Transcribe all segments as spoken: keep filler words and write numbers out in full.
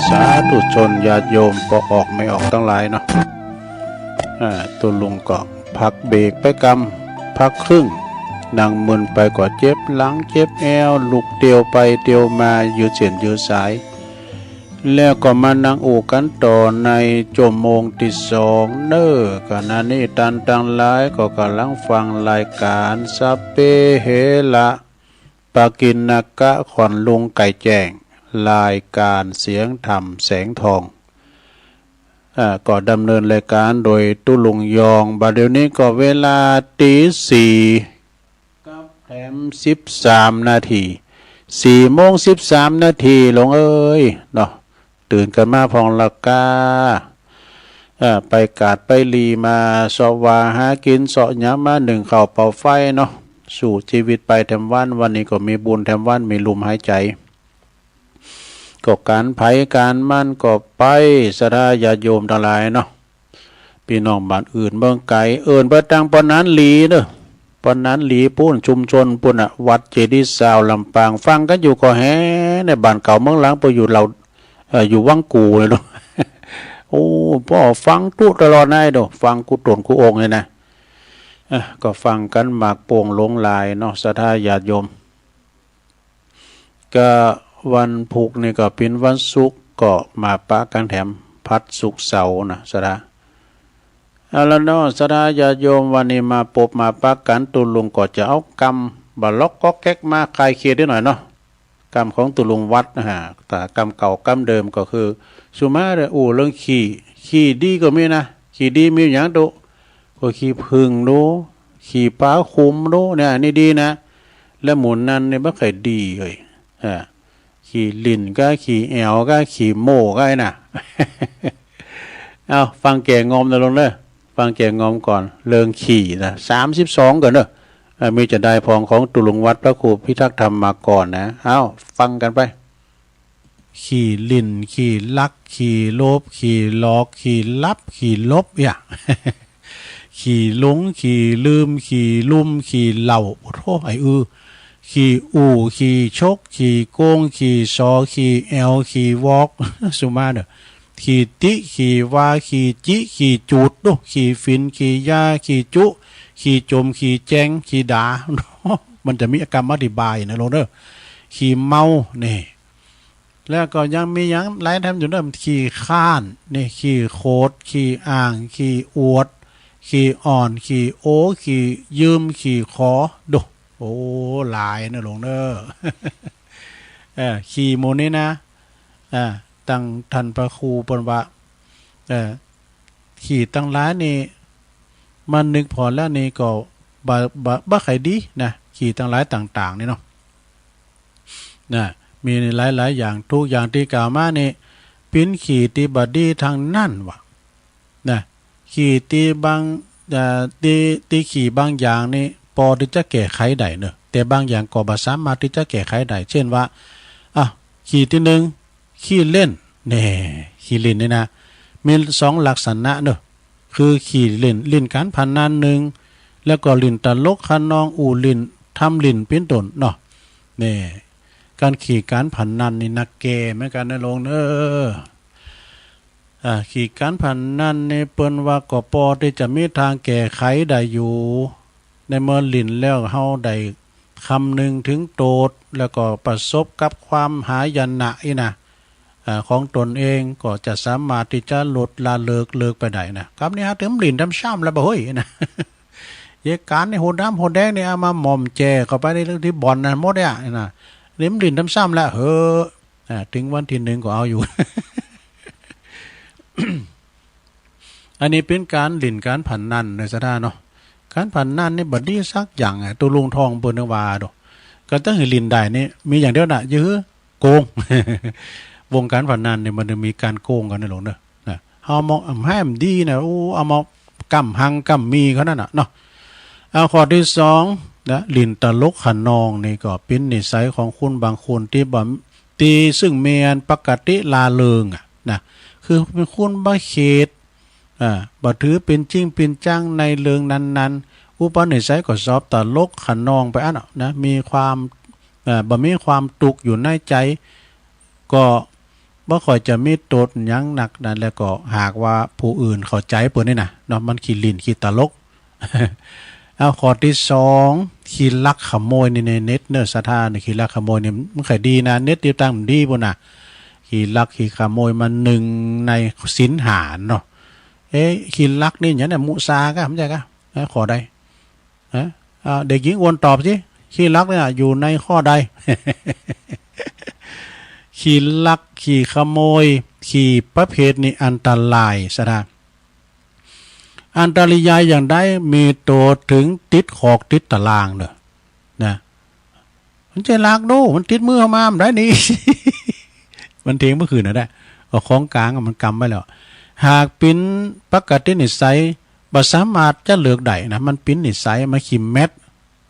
สาธุชนญาติโยมป้อออกแม่ออกตังหลายเนาะ อ่า ตุ๊ลุงก็พักเบรกไปกำ พักครึ่ง นั่งมึนไปก็เจ็บหลังเจ็บแอว ลุกเตียวไปเตียวมา ยืดเส้นยืดสาย แล้วก็มานั่งอู้กั๋นต่อในจั่วโมงตี้สองเน่อ ขณะนี้ต้านตังหลายก็ก่ำลังฟังรายก๋านสัพเพเหระ ปกิณณกะ ขวัญลุงไก่แจ้ง รายก๋านเสียงธรรมแสงทอง อ่า ก็ดำเนินรายก๋านโดยตุ๊ลุงยอง บ่าเดี่ยวนี้ก็เวลาตี๋สี่กับแถมสิบสามนาที สี่โมงสิบสามนาที หลวงเอ๋ย เนาะ ตื่นกั๋นมาพ่องละก้า เอ่อ ไปกาดไปหลีมา เซาะหว่าหากิ๋น เซาะหยามมานึ่งข้าวเป่าไฟเนาะ สู้จีวิตไปแถมวัน วันนี้ก็มีบุญแถมวัน มีลมหายใจ๋ ก็ก๋านไผก๋านมันก็ไป ศรัทธาญาติโยมตังหลายเนาะ ปี้น้องบ้านอื่นเมืองไก๋ เอิ้นไปตางป้อหนานหลีเน่อ ป้อหนานหลีปู๊น ชุมชนปู๊นน่ะ วัดเจดีย์ซาวลำปาง ฟังกั๋นอยู่ก่อแฮ ในบ้านเก่าเมืองหลัง ป้ออยู่เหล่า เอ่อ อยู่วังกู่เลยเนาะ โอ้ ป้อฟังตุ๊ตลอดนายเนาะ ฟังกู้ต๋นกู้องค์เลยนะ อ่ะ ก็ฟังกั๋นมากโป่งหลวงหลายเนาะ ศรัทธาญาติโยม ก็วันพูกนี่ก็เป๋นวันศุกร์ ก็มาปะกั๋นแถม ผัดศุกร์เสาร์นะ ศรัทธา เอาละเนาะ ศรัทธาญาติโยม วันนี้มาปบมาปะกั๋น ตุ๊ลุงก็จะเอากำบ่าล็อกก๊อกแก๊กมาคลายเครียดนิดหน่อยเนาะ กำของตุ๊ลุงวัดนะฮะ แต่กำเก่ากำเดิมก็คือ สุมาเน่อ อู้เรื่องขี้ ขี้ดีก็มีนะ ขี้ดีมีหยังตุ๊ ก็ขี้ผึ้งตุ๊ ขี้ปลาขุมตุ๊ เนี่ย อันนี้ดีนะ และหมู่นั้นเนี่ยบ่ใค่ดีเลย อ่า ขี้หลิ้นก้า ขี้แอ๋วก้า ขี้โม้ก้าไอ้น่ะ เอา ฟังแก่งอมนะหลวงเน่อ ฟังแก่งอมก่อน เรื่องขี้นะ สามสิบสองก่อนเน่อ เอ่อ มีจะได้พ่องของตุ๊ลุงวัดพระครูพิทักษ์ธรรมมาก่อนนะ เอา ฟังกั๋นไป ขี้หลิ้น ขี้ลัก ขี้โลภ ขี้หลอก ขี้ลับ ขี้หลบ เอี้ย ขี้หลง ขี้ลืม ขี้ลุ่ม ขี้เหล้า โอ้โธ่ ไอ้อื้อ ขี้อู้ ขี้ฉก ขี้โกง ขี้สอ ขี้แอ๋ว ขี้วอก สุมาเน่อ ขี้ติ ขี้วา ขี้จิ ขี้จูดตุ๊ ขี้ฝิ่น ขี้ยา ขี้จุ ขี้จม ขี้แจง ขี้ด๋า มันจะมีกำอธิบายนะหลวงเน่อ ขี้เมา นี่ แล้วก็ยังมีหยังหลายแถมอยู่เน่อ ขี้คร้าน นี่ ขี้โขด ขี้อ้าง ขี้อวด ขี้อ้อน ขี้โอ้ ขี้ยืม ขี้ขอ ดู โอ้ หลายเน่อหลวงเน่อ เออ ขี้หมู่นี้นะ อ่า ตังท่านพระครูเปิ้นว่า เอ่อ ขี้ตังหลายนี่ มานึกผ่อแล้วนี่ก็บ่ บ่ บ่ใค่ดีนะ ขี้ตังหลายต่างๆ นี่เนาะ นะ มีหลายๆ อย่าง ทุกอย่างตี้กล่าวมานี่ เป๋นขี้ตี้บ่ดีตังนั้นว่ะ นะ ขี้ตี้บาง เอ่อ ตี้ ตี้ขี้บางอย่างนี่ ปอตี้จะแก้ไขได้เน่อ แต่บางอย่างก็บ่สามารถตี้จะแก้ไขได้ เช่นว่า อ่ะ ขี้ตี้นึ่ง ขี้เล่น แน่ ขี้เล่นนี่นะ มีสองลักษณะเน่อ คือขี้เล่น เล่นก๋านพนันนึ่ง แล้วก็เล่นตลกคะนอง อู้เล่น ทำเล่นเป๋นต้นเนาะ แน่ ก๋านขี้ก๋านพนันนี่นักแก้เหมือนกั๋นนะหลวงเน่อ อ่า ขี้ก๋านพนันนี่เปิ้นว่าก็ปอตี้จะมีตางแก้ไขได้อยู่ ในเมื่อเล่นแล้วเฮาได้คำนึงเถิงโต้ษ แล้วก็ประสบกับความหายนะอี้นะ อ่า ของตนเองก็จะสามารถตี้จะลดละเลิก เลิกไปได้นะ กำนี้หาเถิงเล่นตำซ้ำแล้วบ่าเฮ้ยนะ เยก๋านนี่โหดดำโหดแดงนี่เอามาหม่อมแจ่เข้าไปในเรื่องตี้บ่อนนะหมดเนี่ยนะ เล่น เล่นตำซ้ำแล้ว เฮ้อ อ่า เถิงวันตี้นึ่งก็เอาอยู่ อันนี้เป๋นก๋านเล่นก๋านพนันเน่อศรัทธาเนาะ ก๋านพนันนี่บ่ดีสักอย่างอะ ตุ๊ลุงทองเปิ้นว่าโด ก็ต้องหื้อเล่นได้นี่ มีอย่างเดียวน่ะ อย่าหื้อโกง วงก๋านพนันนี่มันจะมีก๋านโกงกั๋นนะหลวงเน่อ นะ เอามา อำ หื้อมันดีนะ โอ้ เอามาก้ำหังก้ำมีเขานั่นน่ะเนาะ เอาข้อตี้สองนะ เล่นตลกคะนองนี่ก็เป๋นนิสัยของคนบางคนตี้บ่ ตี้ซึ่งแม่นปกติร่าเริงอะนะ คือเป๋นคนบ่เข็ด อ่า บ่ถือเป๋นจริงเป๋นจังในเรื่องนั้นๆ อุปนิสัยก็สอบตลกคะนองไปอั้นน่ะนะ มีความ เอ่อ บ่มีความตุ๊กข์อยู่ในใจ๋ ก็ บ่ค่อยจะมีโต้ษหยังนักนะ แล้วก็หากว่าผู้อื่นเข้าใจ๋เปิ้นนี่นะเนาะ มันขี้หลิ้นขี้ตลก เอาข้อตี้สอง ขี้ลักขโมยนี่ในเน็ตเนาะ ศรัทธานี่ ขี้ลักขโมยนี่มันใค่ดีนะ เน็ตติดตั้งมันดีปู้นนะ ขี้ลักขี้ขโมยมันนึ่งในศีลห้าเนาะ เอ๊ะ ขี้ลักนี่หยังเนี่ย มุสาก้า บ่ใจ้ก้า เอ๊ะ ข้อใด ฮะ อ่า เด็กหญิงอวนตอบสิ ขี้ลักเนี่ยอยู่ในข้อใด ขี้ลักขี้ขโมย ขี้ประเภทนี้อันตราย ศรัทธา อันตรายอย่างใด มีโต้ษเถิงติดคอกติดตารางเน่อ นะ มันจะลักดู มันติดมือเฮามา บ่ได้นี่ มันเถียงเมื่อคืนนะ ได้ เอาของกลางอะมันกำไว้แล้ว หากเป๋นปกตินิสัย บ่สามารถจะเลือกได้นะ มันเป๋นนิสัย มันขี้แม็ด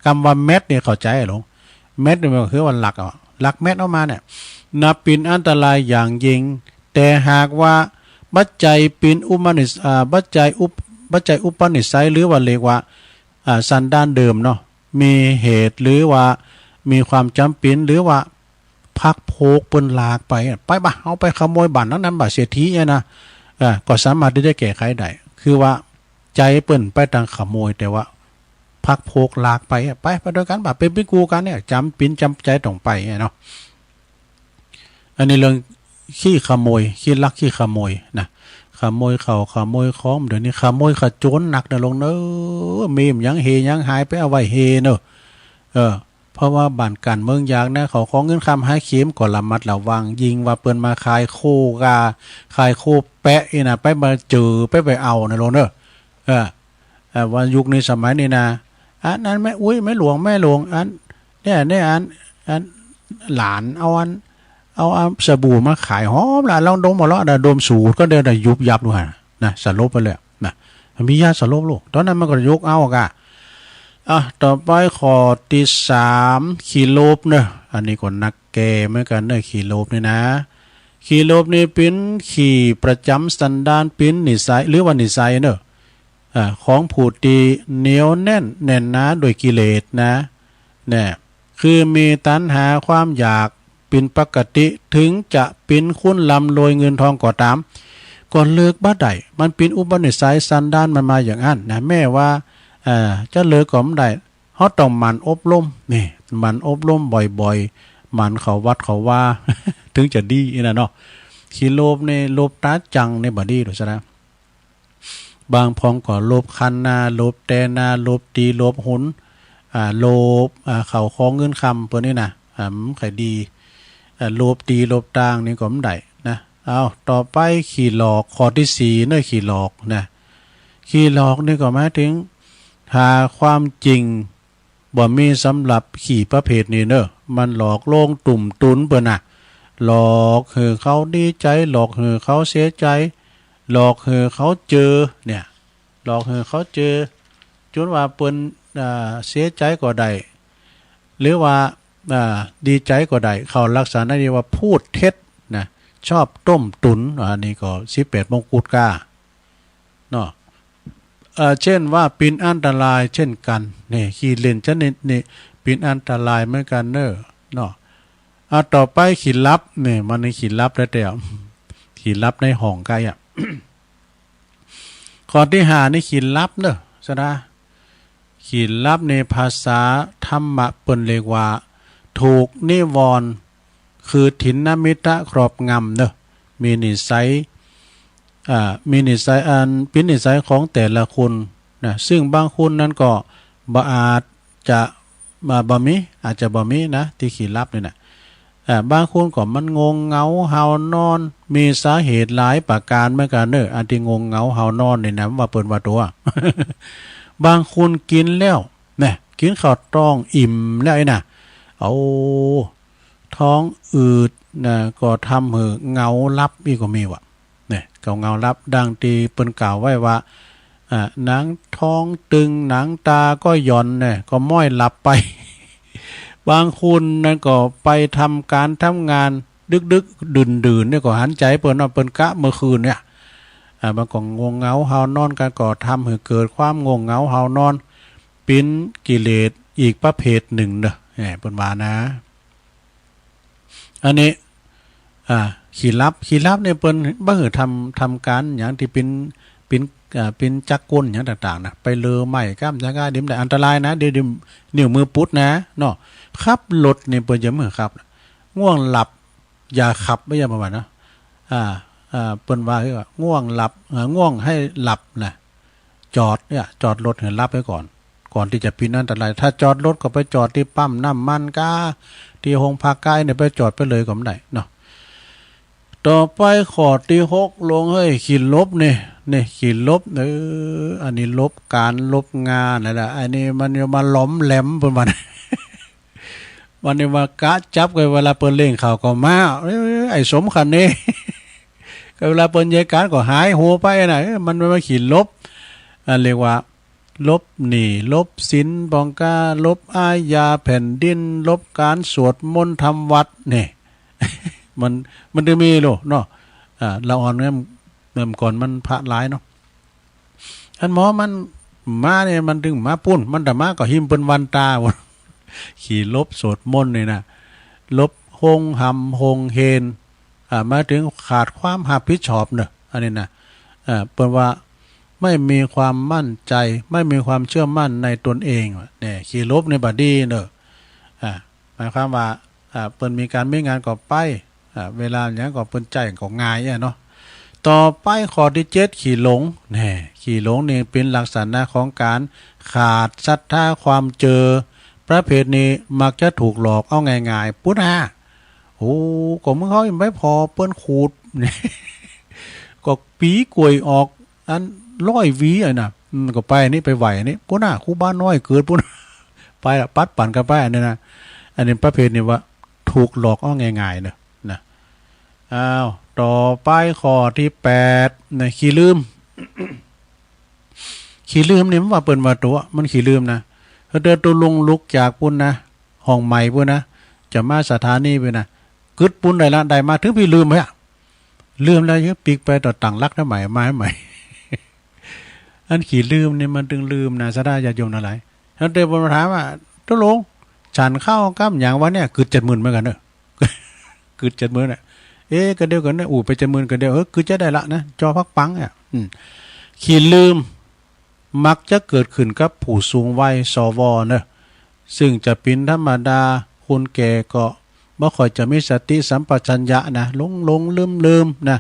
กำว่าแม็ดนี่เข้าใจ๋อะหลวง แม็ดนี่มันก็คือว่าลักอะ ลักแม็ดออกมาเนี่ย นับเป๋นอันตรายอย่างยิ่ง แต่หากว่าบ่ใจ้เป๋นอุปนิส-, อ่า บ่ใจ้อุป-, บ่ใจ้อุปนิสัย หรือว่าเรียกว่า อ่า สันดานเดิมเนาะ มีเหตุ หรือว่ามีความจ๋ำเป๋น หรือว่าพรรคพวกเปิ้นลากไปอะ ไปบ่ะ เฮาไปขโมยบ้านหลังนั้นบ่ะ เศรษฐีเนี่ยนะ เออ ก็สามารถตี้จะแก้ไขได้ คือว่าใจ๋เปิ้นไปตางขโมย แต่ว่าพรรคพวกลากไปอะ ไป ไปตวยกั๋นบ่ะ เป๋น เป๋นกู้กั๋นเนี่ย จ๋ำเป๋นจ๋ำใจ๋ต้องไปอะเนาะ อันนี้เรื่องขี้ขโมย ขี้ลักขี้ขโมยนะ ขโมยข้าวขโมยของ เดี๋ยวนี้ขโมยขโจรหนักนะหลวงเน่อ มีหยังเฮหยังหายไปเอาไว้เฮเน่อ เออ เพราะว่าบ้านกั๋นเมืองยากนะ ข้าวของเงินคำหาเข็มก็ระมัดระวัง ยิ่งว่าเปิ้นมาขายโคกา ขายโคแปะนี่นะ ไปบ่าเจอ ไป ไปเอานะหลวงเน่อ เออ เอ่อ ว่ายุคนี้สมัยนี้นะ อันนั้นแม่อุ๊ย แม่หลวง แม่หลวง อัน เนี่ย เนี่ย อัน อัน หลานเอาอัน เอา เอาสบู่มาขาย หอมละ ลองดมเอาเลาะ ดมสูดก่อนเดี๋ยว ยุบยับดูหั่นนะ สลบไปเลยนะ มียาสลบลูก ตอนนั้นมันก็ยกเอากะ อ่ะ ต่อไปข้อตี้สาม ขี้โลภเน่อ อันนี้ก็หนักแก่เหมือนกั๋นเน่อ ขี้โลภนี่นะ ขี้โลภนี่เป๋นขี้ประจ๋ำสันดาน เป๋นนิสัย หรือว่านิสัยเน่อ อ่า ของผู้ตี้เหนียวแน่นแน่นหนาด้วยกิเลสนะ เนี่ย คือมีตัณหาความอยากเป๋นปกติ เถิงจะเป๋นคนร่ำรวยเงินทองก็ต๋าม ก็เลิกบ่ได้ มันเป๋นอุปนิสัยสันดานมันมาอย่างอั้นนะ แม้ว่า เอ่อ จะเลิกก็บ่ได้ เฮาต้องหมั่นอบรม นี่ หมั่นอบรมบ่อยๆ หมั่นเข้าวัดเข้าวา เถิงจะดีนะเนาะ ขี้โลภนี่ โลภต๋าจั่งนี่บ่ดีดอก ศรัทธา บางพ่องก็โลภคันนา โลภแตนา โลภตี๋ โลภหุน อ่า โลภ อ่า ข้าวของเงินคำเปิ้นนี่นะ อ่า บ่ใค่ดี อ่า โลภตี๋โลภตางนี่ก็บ่ได้นะ เอา ต่อไปขี้หลอก ข้อตี้สี่เน่อ ขี้หลอกนะ ขี้หลอกนี่ก็หมายเถิง ถ้าความจริง บ่มีสำหรับขี้ประเภทนี้เน่อ มันหลอกลวงตุ้มตุนเปิ้นน่ะ หลอกหื้อเขาดีใจ๋ หลอกหื้อเขาเสียใจ๋ หลอกหื้อเขาเจอ เนี่ย หลอกหื้อเขาเจอ จ๋นว่าเปิ้น อ่า เสียใจ๋ก็ได้ หรือว่า อ่า ดีใจ๋ก็ได้ เข้าลักษณะนี้ว่าพูดเท็จนะ ชอบต้มตุ๋น อันนี้ก็สิบแปดมงกุฎก้า เนาะ เอ่อ เช่นว่าเป๋นอันตรายเช่นกั๋น นี่ ขี้เล่นชนิดนี้เป๋นอันตรายเหมือนกั๋นเน่อ เนาะ อ่ะ ต่อไปขี้ลับ นี่ มันนี่ขี้ลับแต๊ๆ ขี้ลับในห้องใก้อะ ข้อตี้ห้านี่ขี้ลับเน่อ ศรัทธา ขี้ลับในภาษาธรรมะเปิ้นเรียกว่า ถูกนิวรณ์ คือถินนมิทะครอบงำเน่อ มีนิสัย อ่า มีนิสัยอันเป๋นนิสัยของแต่ละคนนะ ซึ่งบางคนนั้นก็บ่อาจจะ บ่ บ่มี อาจจะบ่มีนะ ตี้ขี้ลับนี่นะ อ่า บางคนก็มันง่วงเหงาหาวนอน มีสาเหตุหลายประก๋านเหมือนกั๋นเน่อ อันตี้ง่วงเหงาหาวนอนนี่นะ ว่าเปิ้นว่าตั๋ว บางคนกิ๋นแล้ว นะ กิ๋นข้าวต้มอิ่มแล้วไอ้น่ะ เอา ท้องอืดนะ ก็ทำหื้อเหงาหลับอี้ก็มีว่ะ เนี่ย ก็เหงาหลับ ดังตี้เปิ้นกล่าวไว้ว่า อ่า หนังท้องตึง หนังต๋าก็หย่อน เนี่ย ก็ม้อยหลับไป บางคนนั้นก็ไปทำก๋านทำงาน ดึกๆ ดื่นๆ เนี่ย ก็หันใจ๋เปิ้นว่าเปิ้นกะเมื่อคืนเนี่ย อ่า มันก็ง่วงเหงาหาวนอนกั๋น ก็ทำหื้อเกิดความง่วงเหงาหาวนอน เป๋นกิเลสอีกประเภทนึ่งเน่อ แหม เปิ้นว่านะ อันนี้ อ่า ขี่ลับ ขี่ลับเนี่ยเปิ้นบ่หื้อทำ ทำก๋านหยังตี้เป๋น เป๋น เอ่อ เป๋นจักรกลหยังต่างๆ นะ ไปเลียวไหม้ก้ามจักร อันนี้บ่ได้ อันตรายนะ เดี๋ยว เดี๋ยวนิ้วมือปุดนะ เนาะ ขับรถนี่เปิ้นจะบ่หื้อขับ ง่วงหลับอย่าขับ ว่าอย่างประมาณนะ อ่า อ่า เปิ้นว่า ง่วงหลับ อ่า ง่วงให้หลับนะ จอดเนี่ย จอดรถหื้อหลับไปก่อน ก่อนตี้จะเป๋นอันตราย ถ้าจอดรถก็ไปจอดตี้ปั๊มน้ำมันก้า ตี้โฮงพักก้า เนี่ยไปจอดไปเลยก็บ่ได้เนาะ ต่อไปข้อตี้หก ลงเฮ้ย ขี่หลบนี่ นี่ขี่หลบ เออ อันนี้หลบก๋านหลบงานนั่นแหละ อันนี้มันจะมาหลอมแหลมเปิ้นว่า มันจะมากะจับกัน เวลาเปิ้นเร่งเข้าก็มา เอ้ย ไอ้สมคะเน ก็เวลาเปิ้นเยียะก๋านก็หายหัวไปนะ เอ้ย มันมาขี่หลบ อ่า เรียกว่า หลบหนี้ หลบศีล ป้องก๋าน หลบอาญาแผ่นดิน หลบก๋านสวดมนต์ทำวัตร นี่ มัน มันจะมีโลเนาะ อ่า ละอ่อนเนี่ย เมื่อก่อนมันพระหลายเนาะ อันหมอมันมาเนี่ย มันตึงมาปู้น มันตะมาก็หิ้มเปิ้นวันตา ขี่หลบสวดมนต์นี่นะ หลบโฮงหำโฮงเฮน อ่า หมายเถิงขาดความฮับผิดชอบเนาะ อันนี้นะ อ่า เปิ้นว่าไม่มีความมั่นใจ ไม่มีความเชื่อมั่นในตนเอง เนี่ย ขี่หลบนี่บ่ดีเนาะ อ่า หมายความว่า อ่า เปิ้นมีก๋านมีงานก็ไป อ่า เวลาหยังก็เปิ้นใจ๊ก็ง่ายอะเนาะ ต่อไปข้อตี้เจ็ด ขี้หลง แน่ ขี้หลงนี่เป๋นลักษณะของก๋านขาดศรัทธาความเจื้อ ประเภทนี้มักจะถูกหลอกเอาง่ายๆ ปุ้นฮะ โอ้ ก็มึงเฮายังไปผ่อเปิ้นขูด ก็ปีกล้วยออก อันร้อยหวีอะนะ อืม ก็ไปนี่ไปไหว้นี่ ปุ้นน่ะ ครูบาน้อยเกิดปุ้น ไปละ ปัดปั๋นกั๋นไปอันนี้นะ อันนี้ประเภทนี้ว่าถูกหลอกเอาง่ายๆ เนอะ นะ อ้าว ต่อไปข้อตี้แปด นะ ขี้ลืม ขี้ลืมนี่มันว่าเปิ้นว่าตั๋ว มันขี้ลืมนะ เฮาเดินตกลงลุกจากปุ้นนะ ห้องใหม่ปุ้นนะ จะมาสถานีปุ้นนะ กึ๊ดปุ้นได้ละ ได้มาเถิงปี้ลืมไปอะ ลืมแล้วยังปิ๊กไปต่อตั๋งหลักได้ใหม่ มาใหม่ อันขี้ลืมนี่มันตึงลืมนะ ศรัทธาญาติโยมตังหลาย เฮาเดินไปถามว่า ตกลงฉันข้าวก้ำหยังวะเนี่ย กึ๊ดเจ็ดหมื่นเหมือนกั๋นเนอะ กึ๊ดเจ็ดหมื่นน่ะ เอ๊ะ กะเดียวกั๋นเนี่ย อู้ ไปเจ็ดหมื่นกะเดียว เออ กึ๊ดจะได้ละนะ จ่อพักปังเนี่ย อืม ขี้ลืม มักจะเกิดขึ้นกับผู้สูงวัย สว เนอะ ซึ่งจะเป๋นธรรมดา คนแก่ก็บ่ค่อยจะมีสติสัมปชัญญะนะ หลงๆ ลืมๆ นะ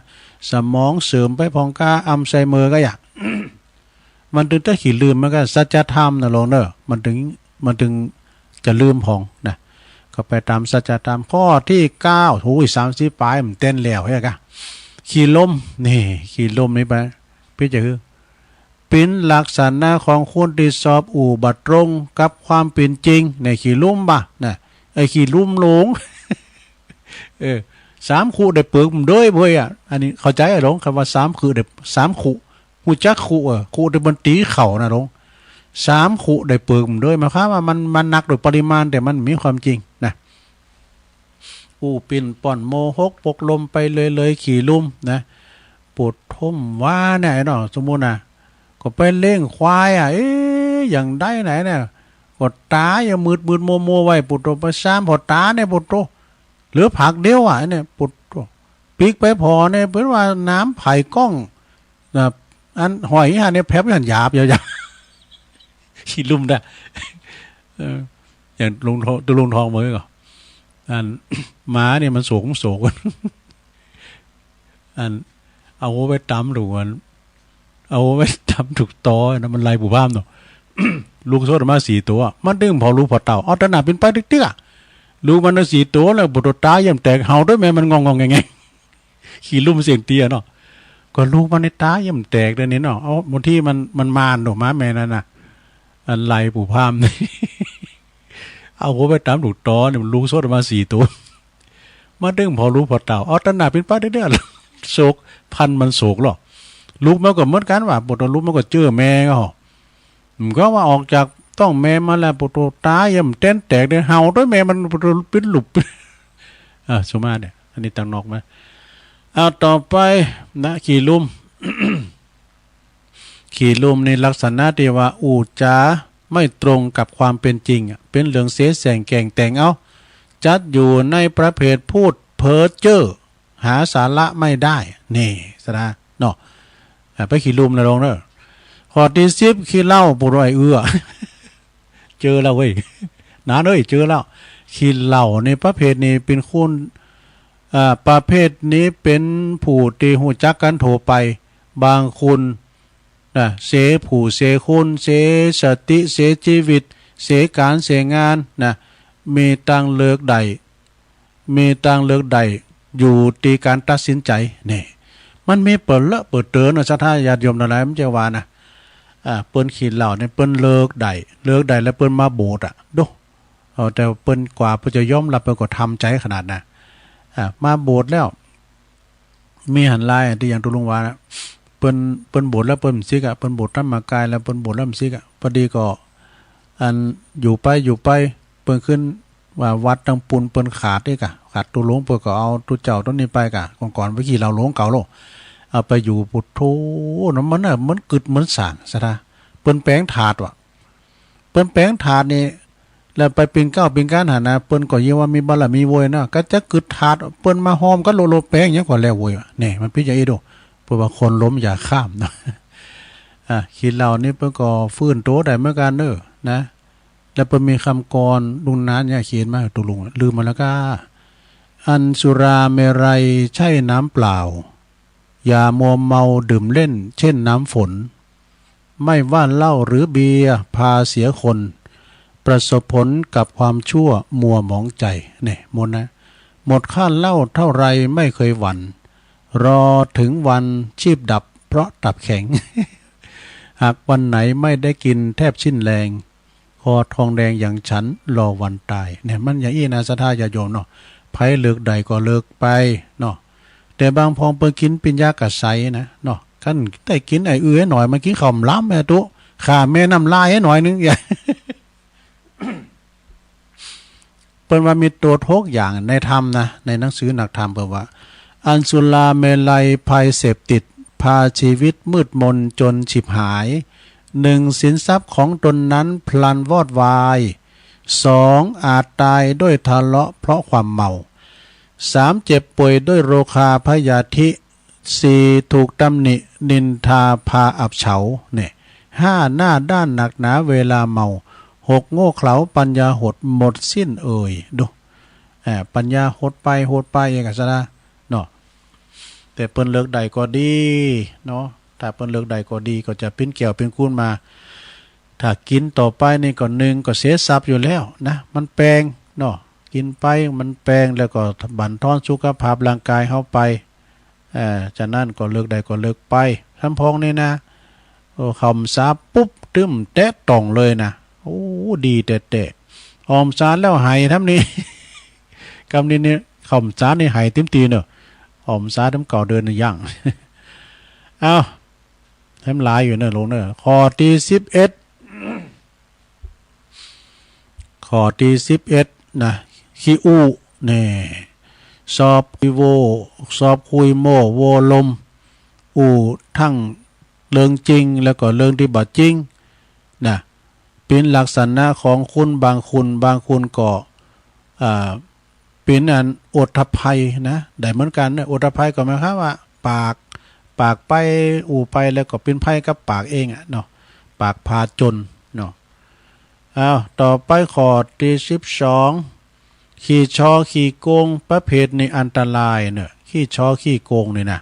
สมองเสื่อมไปพ่องก้า อัลไซเมอร์ก็อะ มันตึงจะขี้ลืม มันก็สัจธรรมนะโลมเนอะ มันตึง มันตึงจะลืมพ่องนะ ก็ไปต๋ามสัจธรรม ข้อตี้เก้า โอ้ย สามสิบป๋าย มันเต้นแล้วเฮ้ยกะ ขี้ลม นี่ ขี้ลมนี่ไป ปี้จะหื้อ เป๋นลักษณะของคนตี้ชอบอู้บ่ตรงกับความเป๋นจริง นี่ขี้ลุมบ่ะ นะ ไอ้ขี้ลุมหลง เออ สามคุได้เปิกมันเด้ยเบ้ยอะ อันนี้เข้าใจ๋อะหลง คำว่าสามคุได้ สามคุ ฮู้จักคุ เออ คุตี้มันตี๋เข่านะหลง สามคุได้เปิกมันเด้ย หมายความว่ามัน มันหนักโดยปริมาณ แต่มันมีความจริงนะ อู้ปิ้นป้อนโมหกปกลมไปเลยๆ ขี้ลุมนะ ปุโธ ว่าเนี่ยเนาะ สมมุตินะ ก็ไปเลี้ยงควายอะ เอ๊ะ อย่างใดไหนเนี่ย ก็ต๋ายังมืดๆ มัวๆ ไว้ ปุโธ ไปซ้ำผ่อต๋าเนี่ย ปุโธ เหลือผากเดียวอะเนี่ย ปุโธ ปิ๊กไปผ่อเนี่ย เปิ้นว่าน้ำไผ่ก้อง นะ อันหอยหันเนี่ย แผลบหันหยาบ ยาวๆ ขี้ลุมนะ เออ อย่างลุงทอง ตุ๊ลุงทองเมื่อก่อน อัน หมาเนี่ยมันโศก มันโศก อัน เอาหัวไปตำถูกอัน เอาหัวไปตำถูกตอนะ มันไล่ปู่พราหมณ์เนาะ ลูกสดมาสี่ตั๋ว มันตึงผ่อลูกผ่อเต้า เอาตะหนาเป๋นไปตึกๆ อะ ลูกมันตั้งสี่ตั๋วแล้ว ปุโธ ต๋ายังแตก เห่าตวยแม่มัน งองๆ แงงๆ ขี้ลุมเสียงเตี้ยเนาะ ก็ลูกมันในต๋ายังแตกเลยนี่เนาะ เอา บางทีมัน มันมานเนาะ หมาแม่นั่นน่ะ อันไล่ปู่พราหมณ์ เอาหัวไปตำถูกตอเนี่ย มันลูกสดมาสี่ตั๋ว มาตึงผ่อลูกผ่อเต้า เอาตะหนาเป็นป้าเด้อๆ โศก พันธุ์มันโศกหรอก ลูกมันก็เหมือนกั๋นว่า ปุโธ ลูกมันก็เจื้อแม่ก็ มันก็ว่าออกจากต๊องแม่มาแล้ว ปุโธ ต๋ายังเต้นแตกเลย เห่าตวยแม่มัน ปุโธ ปิ๊ดหลุบ อ่า สุมาเนี่ย อันนี้ตังนอกมา เอาต่อไปนะ ขี้ลุม ขี้ลุมนี่ลักษณะตี้ว่าอู้จ๋าไม่ตรงกับความเป๋นจริงอะ เป๋นเรื่องเสแสร้งแก่งแต่งเอา จัดอยู่ในประเภทพูดเพ้อเจ้อ หาสาระไม่ได้ นี่สะนะ เนาะ อ่า ไปขี้ลุ่มนะลุงเนอะ ข้อตี้สิบ ขี้เหล้า ปูดอ้อยเอื้อ เจอแล้วเว้ย หนานเอ้ย เจอแล้ว ขี้เหล้านี่ประเภทนี้เป๋นคน อ่า ประเภทนี้เป๋นผู้ตี้ฮู้จักกั๋นทั่วไป บางคน นะ เสียผู้เสียคน เสียสติ เสียจีวิต เสียก๋านเสียงานนะ มีตังเลิกได้ มีตังเลิกได้ อยู่ตี้ก๋านตัดสินใจ๋ นี่ มันมีเป๋อเลอะเป๋อเต๋อนะ ศรัทธาญาติโยมตังหลาย มันจะว่านะ อ่า เปิ้นขี้เหล้าเนี่ย เปิ้นเลิกได้ เลิกได้แล้วเปิ้นมาโบสถ์อะ ดู เอา แต่เปิ้นกว่าเปิ้นจะยอมฮับ เปิ้นก็ทำใจ๋ขนาดนะ อ่า มาโบสถ์แล้ว มีหันหลายตี้อย่างตุ๊ลุงว่านะ เปิ้น เปิ้นโบสถ์แล้วเปิ้นบ่สิกอะ เปิ้นโบสถ์ธรรมกายแล้ว เปิ้นโบสถ์แล้วบ่สิกอะ ปอดีก็ อัน อยู่ไป อยู่ไป เปิ้นขึ้นว่าวัดตังปูนเปิ้นขาดอีกอะ ขาดตุ๊ลุง เปิ้นก็เอาตุ๊เจ้าตุ๊นี้ไปก่ะ ก่อนๆ ไปขี้เหล้าหลงเก่าโล เอาไปอยู่ ปุโธ นั้นมันน่ะ มันกึ๊ดมันส่าง ศรัทธา เปิ้นแป๋งถาดว่ะ เปิ้นแป๋งถาดนี่ แล้วไปปิ่นเกล้าปิ่นกานหั้นนะ เปิ้นก็ยิ่งว่ามีบารมีโว้ยนะ ก็จะกึ๊ดถาด เปิ้นมาฮอมกั๋นโลโล แป๋งหยังก็แล้วโว้ย นี่ มันเป๋นอย่างอี้ดู เปิ้นว่าคนล้มอย่าข้ามนะ อ่ะ ขี้เหล้านี่เปิ้นก็ฟื้นโตได้เหมือนกั๋นเน้อ นะ แล้วเปิ้นมีกำกลอน ลุงหนานย่าเขียนมา ตุ๊ลุงลืมหมดแล้วก้า อันสุราเมรัยใช่น้ำเปล่า อย่ามัวเมาดื่มเล่นเช่นน้ำฝน ไม่ว่าเหล้าหรือเบียร์พาเสียคน ประสบผลกับความชั่วมัวหมองใจ นี่ หมดนะ หมดค่าเหล้าเท่าไรไม่เคยหวั่น รอถึงวันชีพดับเพราะตับแข็ง หากวันไหนไม่ได้กินแทบสิ้นแรง คอทองแดงอย่างฉันรอวันตาย เนี่ย มันอย่างอี้นะ ศรัทธาญาติโยมเนาะ ใผเลิกได้ก็เลิกไปเนาะ แต่บางพองเปิ้นกิ๋นเป๋นยากระใสนะเนาะ คันได้กิ๋นไอ้อื้อไอ้หน่อย มันกิ๋นข้าวหลามแม่ตุ๊ ข้าแม่น้ำลายไอ้หน่อยนึ่ง อย่า เปิ้นว่ามีโต้ษหกอย่างในธรรมนะ ในหนังสือนักธรรมเปิ้นว่า อันสุราเมรัยภัยเสพติด พาชีวิตมืดมนจนฉิบหาย หนึ่ง สินทรัพย์ของตนนั้นพลันวอดวาย สอง อาจตายด้วยทะเลาะเพราะความเมา สาม เจ็บป่วยด้วยโรคาพยาธิ สี่ ถูกตำหนินินทาพาอับเฉา เนี่ย ห้า หน้าด้านหนักหนาเวลาเมา หก โง่เขลาปัญญาหดหมดสิ้นเอ่ย ดู อ่า ปัญญาหดไป หดไป อย่างกั๋นซะนะ เนาะ แต่เปิ้นเลิกได้ก็ดี เนาะ ถ้าเปิ้นเลิกได้ก็ดี ก็จะเป๋นแก้วเป๋นกู๋นมา ถ้ากิ๋นต่อไปนี่ก็นึ่งก็เสียทรัพย์อยู่แล้วนะ มันแปง เนาะ กิ๋นไปมันแปง แล้วก็บั่นทอนสุขภาพร่างกายเฮาไป เอ่อ ฉะนั้นก็เลิกได้ก็เลิกไป สำพองนี่นะ โอ้ เข้าพรรษาปุ๊บ ตึ้มแตะต้องเลยนะ โอ้ ดีแต๊ๆ ออกพรรษาแล้วไหวทำนี้ กำนี้นี่ เข้าพรรษานี่ไหวเต็มตี้เนาะ ออกพรรษาตั้งเก้าเดือนนี่ยัง เอ้า แถมหลายอยู่เนาะลุงเนาะ ข้อตี้สิบเอ็ด ข้อตี้สิบเอ็ดนะ ขี้อู้ แน่ ซอบคุยโว่ ซอบคุยโม้โว่ลม อู้ทั้งเรื่องจริง แล้วก็เรื่องตี้บ่จริงนะ เป๋นลักษณะของคนบางคน บางคนก็ อ่า เป๋นอันอดภัยนะ ได้เหมือนกั๋นนะ อดภัยก็หมายความว่า ปาก ปากไป อู้ไป แล้วก็เป๋นภัยกับปากเองอะเนาะ ปากผาจญเนาะ อ้าว ต่อไปข้อตี้สิบสอง ขี้ฉ้อขี้โกงประเภทนี้อันตรายเนาะ ขี้ฉ้อขี้โกงนี่นะ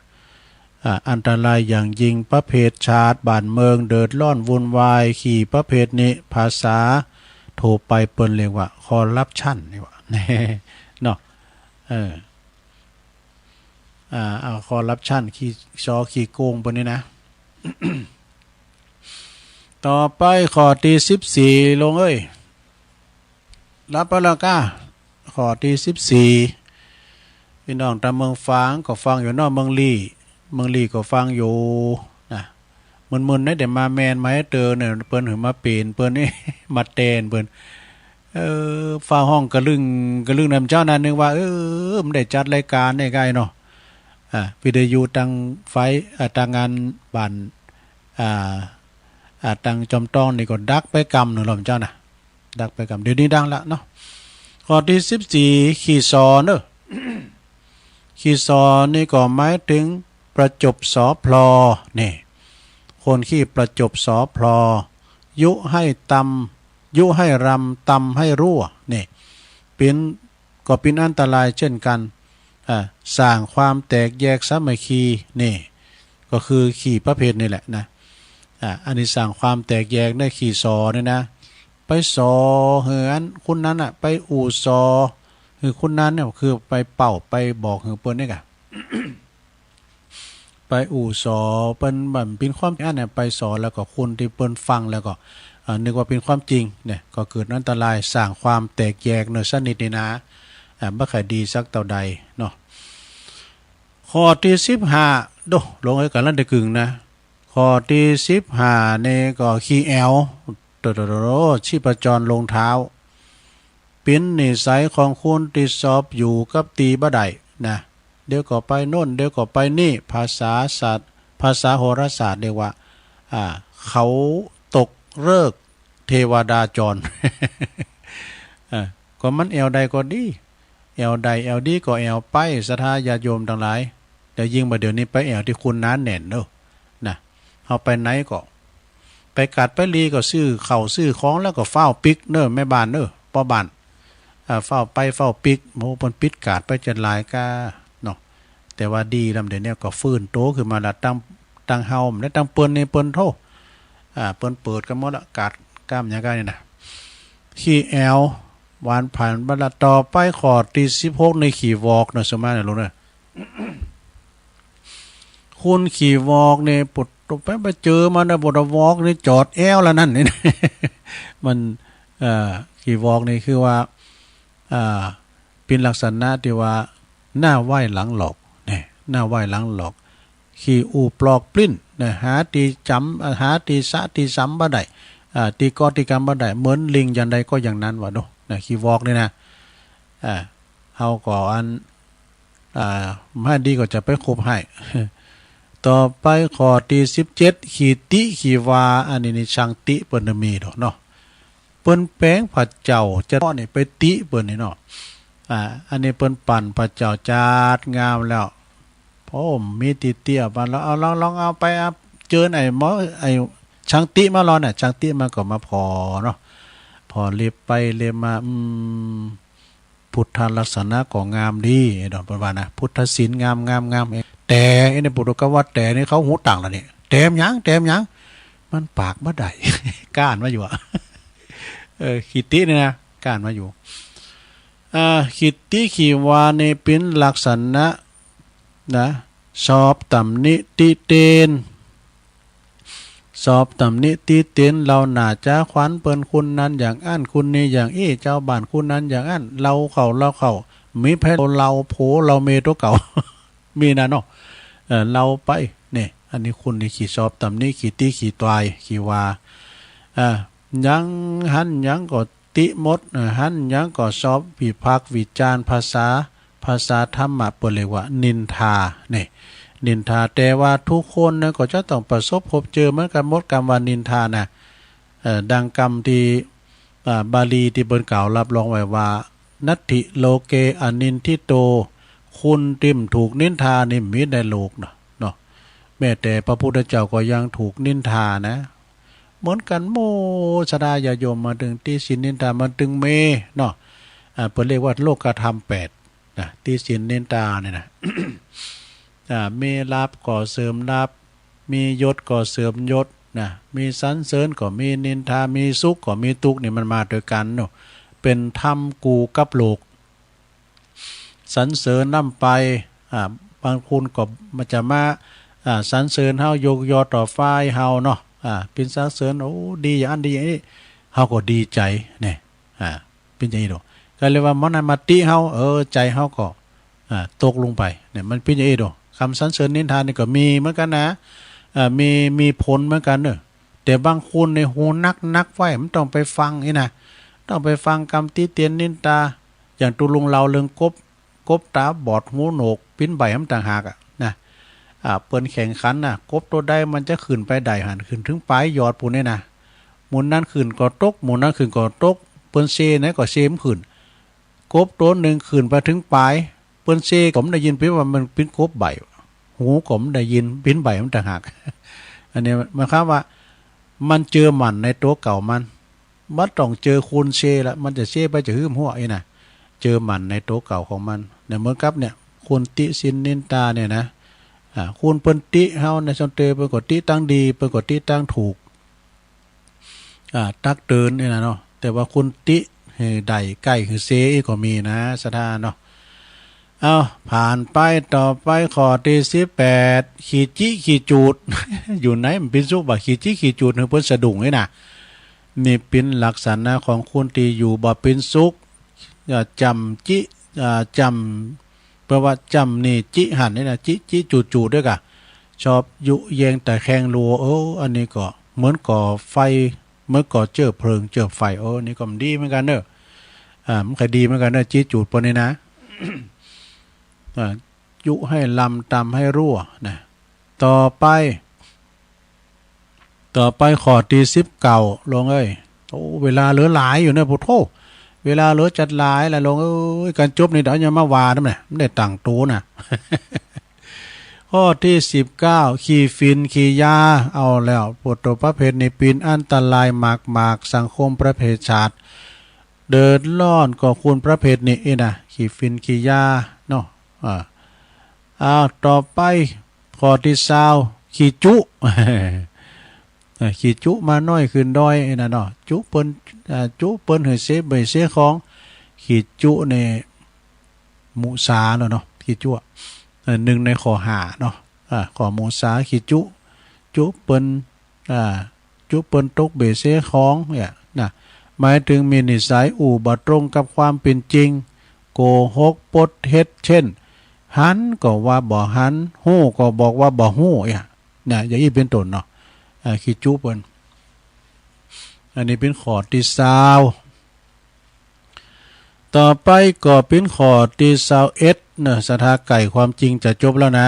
อ่า อันตรายอย่างยิ่ง ประเภทชาติบ้านเมืองเดือดร้อนวุ่นวาย ขี้ประเภทนี้ภาษาทั่วไปเปิ้นเรียกว่าคอร์รัปชันนี่หว่า เนาะ เออ อ่า เอาคอร์รัปชัน ขี้ฉ้อขี้โกงเปิ้นนี่นะ ต่อไปข้อตี้สิบสี่ ลุงเอ้ย หลับไปแล้วก้า ข้อตี้สิบสี่ พี่น้องตางเมืองฝางก็ฟังอยู่เนาะ เมืองลี้ เมืองลี้ก็ฟังอยู่นะ มึนๆ นะ เดี๋ยวมาแมนมาหื้อเตอเนี่ย เปิ้นหื้อมาเป๋นเปิ้นนี่ มาแตนเปิ้น เออ ฟ้าฮ้องกะลึ้งกะลึ้งนำเจ้านั้น นึกว่า เออ มันได้จัดรายก๋านได้ไงเนาะ อ่า วิทยุตางไฟ อ่า ตางงานบ้าน อ่า อ่า ตางจอมตองนี่ก็ดับไปกำนึ่งแล้วเจ้านะ ดับไปกำ เดี๋ยวนี้ดังละเนาะ ข้อตี้สิบสี่ ขี้ซอเนาะ ขี่สอนี่ก็หมายเถิงประจบสอพลอ นี่ คนขี้ประจบสอพลอ ยุให้ตำ ยุให้รำ ตำให้รั่ว นี่ เป๋น ก็เป๋นอันตรายเช่นกั๋น อ่า สร้างความแตกแยกสามัคคี นี่ ก็คือขี่ประเภทนี่แหละนะ อ่า อันนี้สร้างความแตกแยกในขี่สอนี่นะ ไปสอหื้ออันคนนั้นน่ะ ไปอู้สอหื้อคนนั้นเนี่ย คือไปเป้าไปบอกหื้อเปิ้นนี่ก่ะ ไปอู้สอเปิ้นบ่าเป๋นความจริงอันเนี่ย ไปสอแล้วก็คนตี้เปิ้นฟังแล้วก็ อ่า นึกว่าเป๋นความจริงเนี่ย ก็เกิดอันตรายสร้างความแตกแยกเนอะ สนิทนี่นะ อ่า บ่ค่อยดีสักเต้าใดเนาะ ข้อตี้สิบห้า โด ลงหื้อกั๋นละเด้อกึ่งนะ ข้อตี้สิบห้านี่ก็ขี้แอ๋ว โตโตโตโต ชีพจรลงเท้า เป๋นนิสัยของคนตี้ชอบอยู่กับตี้บ่ได้นะ เดี๋ยวก็ไปโน่น เดี๋ยวก็ไปนี่ ภาษาศาสตร์ ภาษาโหราศาสตร์เรียกว่า อ่า เขาตกฤกษ์เทวดาจร อ่า ก็มันแอ๋วใดก็ดี แอ๋วใดแอ๋วดีก็แอ๋วไป ศรัทธาญาติโยมตังหลาย แล้วยิ่งบ่าเดี๋ยวนี้ไปแอ๋วตี้คนหนาแน่นเนอะ นะ เฮาไปไหนก็ ไปกาดไปลีก็ซื้อข้าวซื้อของแล้วก็ฟ้าวปิ๊กเนอะ แม่บ้านเนอะ ป้อบ้าน อ่า ฟ้าวไปฟ้าวปิ๊ก โอ้ เปิ้นปิดกาดไปจะหลายก้าเนาะ แต่ว่าดีลำเดี๋ยวนี้ก็ฟื้นโตขึ้นมาละ ตัง ตังเฮา และตังเปิ้นนี่เปิ้นโธ่ อ่า เปิ้นเปิดกั๋นหมดละ กาดก้ามหยังก้านี่นะ ขี้แอ๋ว หวานผันบ่ละ ต่อไปข้อตี้สิบหกนี่ขี้วอกเนอะ สมมาเนี่ยลูกเนอะ คนขี้วอกนี่ ปุดไป ไปเจอมันนะ ปุดวอกนี่จอดแอ้วแล้วนั่นนี่ มัน เอ่อ ขี้วอกนี่คือว่า อ่า เป๋นลักษณะตี้ว่า หน้าไหว้หลังหลอก เนี่ย หน้าไหว้หลังหลอก ขี้อู้ปลอกปลิ้น เนี่ย หาตี้จ๋ำ หาตี้สะตี้สำบ่ได้ อ่า ตี้กอตี้กำบ่ได้ เหมือนลิงอย่างใดก็อย่างนั้นว่าโด เนี่ย ขี้วอกนี่นะ อ่า เฮาก็อัน อ่า บ่ดีก็จะไปคบไห้ ต่อไปข้อตี้สิบเจ็ด ขี้ติขี้วา อันนี้นี่ช่างติเปิ้นน่ะมีโดเนาะ เปิ้นแป๋งพระเจ้าจะเนาะนี่ไปติเปิ้นนี่เนาะ อ่า อันนี้เปิ้นปั้นพระเจ้าจัดงามแล้ว โอ้ มีตี้เตี้ยมาแล้ว เอา ลอง ลองเอาไป เอา เจิญไอ้หมอ ไอ้ช่างติมาลอน่ะ ช่างติมาก็มาผ่อเนาะ ผ่อเล็บไปเล็บมา อืม พุทธลักษณะก็งามดีเนาะ เปิ้นว่านะ พุทธศิลป์งาม งาม งาม แต่ไอ้นี่ปุถุกวัตแต่นี่เขาหูต่างแล้วนี่ แต่มหยัง แต่มหยัง มันปากบ่ได้ ก้านมาอยู่อะ เออ ขี้ตินี่นะ ก้านมาอยู่ อ่า ขี้ติขี้วานี่เป๋นลักษณะ นะ ชอบตำหนิติเตียน ชอบตำหนิติเตียน เฮาหน้าจ๋าขวัญเปิ้น คนนั้นอย่างอั้น คนนี้อย่างอี้ จาวบ้านคนนั้นอย่างอั้น เฮาเข้า เฮาเข้า มีไผเฮา ผัวเฮา เมียตั๋วเก่า มีนะเนาะ เออ เฮาไป เนี่ย อันนี้คนนี่ขี้ชอบตำหนิ ขี้ติขี้ตวย ขี้วา อ่า หยังหันหยังก็ ติหมด หันหยังก็ชอบวิพากษ์วิจารณ์ ภาษา ภาษาธรรมะเปิ้นเรียกว่านินทา นี่ นินทา แต่ว่าทุกคนนะก็จะต้องประสบพบเจอเหมือนกั๋นหมด กำว่านินทานะ เอ่อ ดังกำตี้ อ่า บาลีตี้เปิ้นกล่าวรับรองไว้ว่า นัตถิโลเกอนินทิโต คนตี้บ่ถูกนินทานี่บ่มีในโลกนะ เนาะ แม้แต่พระพุทธเจ้าก็ยังถูกนินทานะ เหมือนกั๋นหมด ศรัทธาญาติโยม มาเถิงติฉินนินทา มาเถิงเม เนาะ อ่า เปิ้นเรียกว่าโลกธรรมแปดนะ ติฉินนินทาเนี่ยนะ อ่า มีลาภก็เสื่อมลาภ มียศก็เสื่อมยศนะ มีสรรเสริญก็มีนินทา มีสุขก็มีทุกข์ นี่มันมาตวยกั๋นเนาะ เป๋นธรรมกู้กับโลก สรรเสริญนำไป อ่า บางคนก็มาจะมา อ่า สรรเสริญเฮา ยกยอต่อฝ่ายเฮาเนาะ อ่า เป๋นสรรเสริญ โอ้ ดีอย่างอั้นดีอย่างอี้ เฮาก็ดีใจ๋ เนี่ย อ่า เป๋นอย่างอี้เนาะ ก็เรียกว่าหมอนั้นมาติเฮา เออ ใจ๋เฮาก็ อ่า ตกลงไป เนี่ย มันเป๋นอย่างอี้เนาะ กำสรรเสริญนินทานี่ก็มีเหมือนกั๋นนะ อ่า มี มีผลเหมือนกั๋นเนาะ แต่บางคนนี่หูหนักๆ ไว้ บ่ต้องไปฟังอี้นะ ต้องไปฟังกำติเตียนนินทา อย่างตุ๊ลุงเล่าเรื่องกบ กบต๋าบอดหูโหนก ปิ้นใบ้มันต่างหากอะนะ อ่า เปิ้นแข่งขันนะ กบตั๋วใดมันจะขึ้นไปได้หั้น ขึ้นเถิงป๋ายยอดปู๊นเนี่ยนะ หมู่นั้นขึ้นก็ตก หมู่นั้นขึ้นก็ตก เปิ้นเซไหนก็เซบ่ขึ้น กบตั๋วนึ่งขึ้นไปเถิงป๋าย เปิ้นเซก็บ่ได้ยิน เปิ้นว่ามันเป๋นกบใบ้ หูก็บ่ได้ยิน เป๋นใบ้มันต่างหาก อันนี้หมายความว่า มันเจอหมั้นในตั๋วเก่ามัน บ่ต้องเจอคนเซละ มันจะเซไปจะหื้มหั้วอี้นะ เจอหมั้นในตั๋วเก่าของมัน เนี่ย เหมือนกับเนี่ย คนติฉินนินทาเนี่ยนะ อ่า คนเปิ้นติเฮาเนี่ย ซ่อมเตย เปิ้นก็ติตางดี เปิ้นก็ติตางถูก อ่า ตักเตือนนี่นะเนาะ แต่ว่าคนติหื้อใด้ใก้หื้อเซอี้ก็มีนะ ศรัทธาเนาะ เอ้า ผ่านไป ต่อไปข้อตี้สิบแปด ขี้จิขี้จูด อยู่ไหนมันเป๋นสุขบ่า ขี้จิขี้จูด หื้อเปิ้นสะดุ้งอี้นะ นี่เป๋นลักษณะของคนตี้อยู่บ่เป๋นสุข อ่า จ้ำจิ อ่า จ้ำ แปลว่าจ้ำนี่จิหั้นนี่นะ จิ จิจูดจูดด้วยก่ะ ชอบยุแยงตะแคงลัว เออ อันนี้ก็เหมือนก่อไฟ เหมือนก่อเจื้อเพลิงเจื้อไฟ เออ นี่ก็บ่ดีเหมือนกั๋นเน่อ อ่า บ่ใค่ดีเหมือนกั๋นเน่อ จิจูดปนนี่นะ อ่า ยุให้ลำ ตำให้รั่วนะ ต่อไป ต่อไปข้อตี้สิบเก้า โลงเอ้ย โอ้ เวลาเหลือหลายอยู่เน่อ โผโธ่ เวลาเหลือจั๊ดหลายละ โลงเอ้ย ก่อนจบนี่เดี๋ยวจะมาว่าน้ำเนี่ย บ่ได้ตั้งตั๋วนะ ข้อตี้สิบเก้า ขี้ฝิ่นขี้ยา เอาแล้ว โผโธ่ ประเภทนี้เป๋นอันตรายมากๆ สังคมประเภทชาติ เดือดร้อนก็คนประเภทนี้อี้นะ ขี้ฝิ่นขี้ยาเนาะ อ่า อ้าว ต่อไป ข้อตี้ซาว ขี้จุ เออ ขี้จุมาน้อยขึ้นดอยอี้นะเนาะ จุเปิ้น อ่า จุเปิ้นหื้อเสียเบ้ยเสียของ ขี้จุนี่ มุสาแล้วเนาะ ขี้จุ เออ นึ่งในข้อห้าเนาะ อ่า ข้อมุสา ขี้จุ จุเปิ้น อ่า จุเปิ้นตกเบ้ยเสียของเนี่ยนะ หมายเถิงมีนิสัยอู้บ่ตรงกับความเป๋นจริง โกหก ปดเท็จ เช่น หันก็ว่าบ่หัน ฮู้ก็บอกว่าบ่ฮู้เนี่ย นะ อย่างอี้เป๋นต้นเนาะ อ่า ขี้จุเปิ้น อันนี้เป๋นข้อตี้ซาว ต่อไปก็เป๋นข้อตี้ซาวเอ็ดเนาะ ศรัทธา ใก้ความจริงจะจบแล้วนะ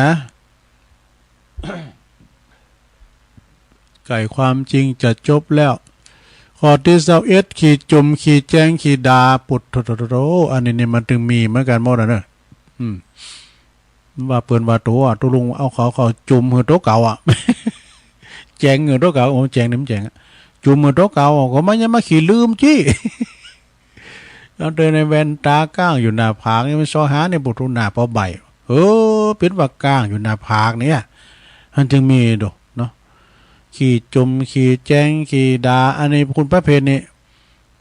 ใก้ความจริงจะจบแล้ว ข้อตี้ซาวเอ็ด ขี้จุม ขี้แจ๊ง ขี้ด่า ปุดโธ่โธ่โธ่โธ่ อันนี้นี่มันตึงมีเหมือนกั๋นหมดอะเนาะ อืม ว่าเปิ้นว่าตั๋ว ตกลงเอาเขา เขาจุมหื้อตั๋วเก่าอะ แจ๊งหื้อตั๋วเก่า โอ้ แจ๊งนี่มันแจ๋งอะ จุมหื้อตั๋วเก่าอะ ก็มันยังมาขี้ลืมจี้ แล้วเดินในแว่นต๋าก้างอยู่หน้าผากนี่ มันซอหานี่ ปุดโธ่ หน้าปอใบ้ เออ เป๋นว่าก้างอยู่หน้าผากเนี่ย มันจึงมีโดเนาะ ขี้จุม ขี้แจ๊ง ขี้ด่า อันนี้คนประเภทนี้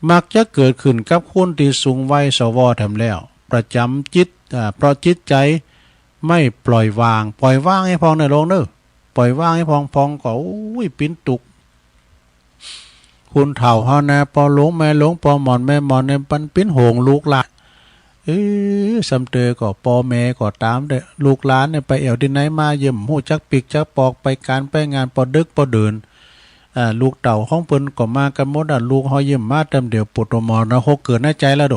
มักจะเกิดขึ้นกับคนตี้สูงวัย สว แถมแล้ว ประจ๋ำจิต อ่า เพราะจิตใจ๋ไม่ปล่อยวาง ปล่อยวางหื้อพ่องเน่อ โลงเน่อ ปล่อยวางหื้อพ่อง พ่องก็ โอ้ย เป๋นตุ๊กข์ คนเฒ่าเฮานะ ป้อหลวงแม่หลวง ป้อหม่อนแม่หม่อนเนี่ย มันเป๋นห่วงลูกหลาน เออ ซ่อมเตยก็ป้อแม่ก็ต๋ามเต๊อะ ลูกหลานเนี่ยไปแอ่วตี้ไหนมา เยี่ยม ฮู้จักปิ๊กจักปอก ไปก๋านไปงาน ป้อดึกป้อดื่น อ่า ลูกเต้าของเปิ้นก็มากั๋นหมดอะ ลูกเฮาเยี่ยมมาแต้มเดียว ปุดโธ่ มรณะหกเกิดในใจ๋แล้วโด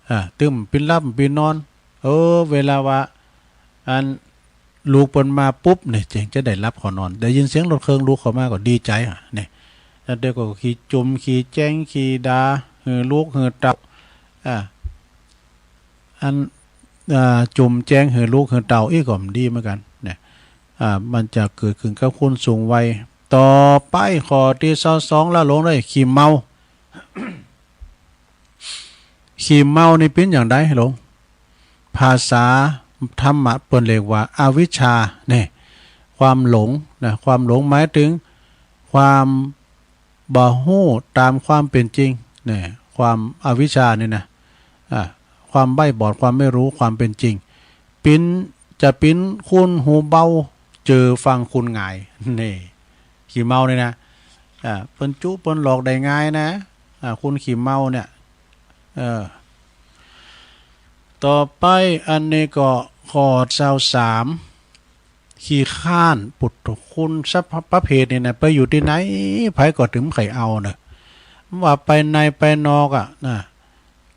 อ่า ตึมปิ้นหลับปิ้นนอน เออ เวลาว่า อัน ลูกเปิ้นมาปุ๊บเนี่ย เจ๋งจะได้หลับขอนอน ได้ยินเสียงรถเครื่องลูกเข้ามาก็ดีใจ๋อะ เนี่ย แล้วเดี๋ยวก็ขี้จุม ขี้แจ๊ง ขี้ด่า หื้อลูกหื้อเต้า อ่า อัน อ่า จุมแจ๊งหื้อลูกหื้อเต้า อี้ก็บ่ดีเหมือนกั๋น เนี่ย อ่า มันจะเกิดขึ้นกับคนสูงวัย ต่อไปข้อตี้ซาวสอง ละโลงเน่อ ขี้เมา ขี้เมานี่เป๋นอย่างใด โลง ภาษาธรรมะเปิ้นเรียกว่าอวิชชา เนี่ย ความหลงนะ ความหลงหมายเถิงความบ่ฮู้ต๋ามความเป๋นจริง เนี่ย ความอวิชชานี่นะ อ่า ความใบ้บอด ความไม่รู้ความเป๋นจริง เป๋น จะเป๋นคนหูเบา เจอฟังคนหงาย นี่ ขี้เมานี่นะ อ่า เปิ้นจุเปิ้นหลอกได้ง่ายนะ อ่า คนขี้เมาเนี่ย เออ ต่อไปอันนี้ก็ข้อซาวสาม ขี้คร้าน ปุดโธ่ คนสภาพประเภทนี้นะ ไปอยู่ตี้ไหน ใผก็ตึงใค่เอาเน่อ ว่าไปในไปนอกอะนะ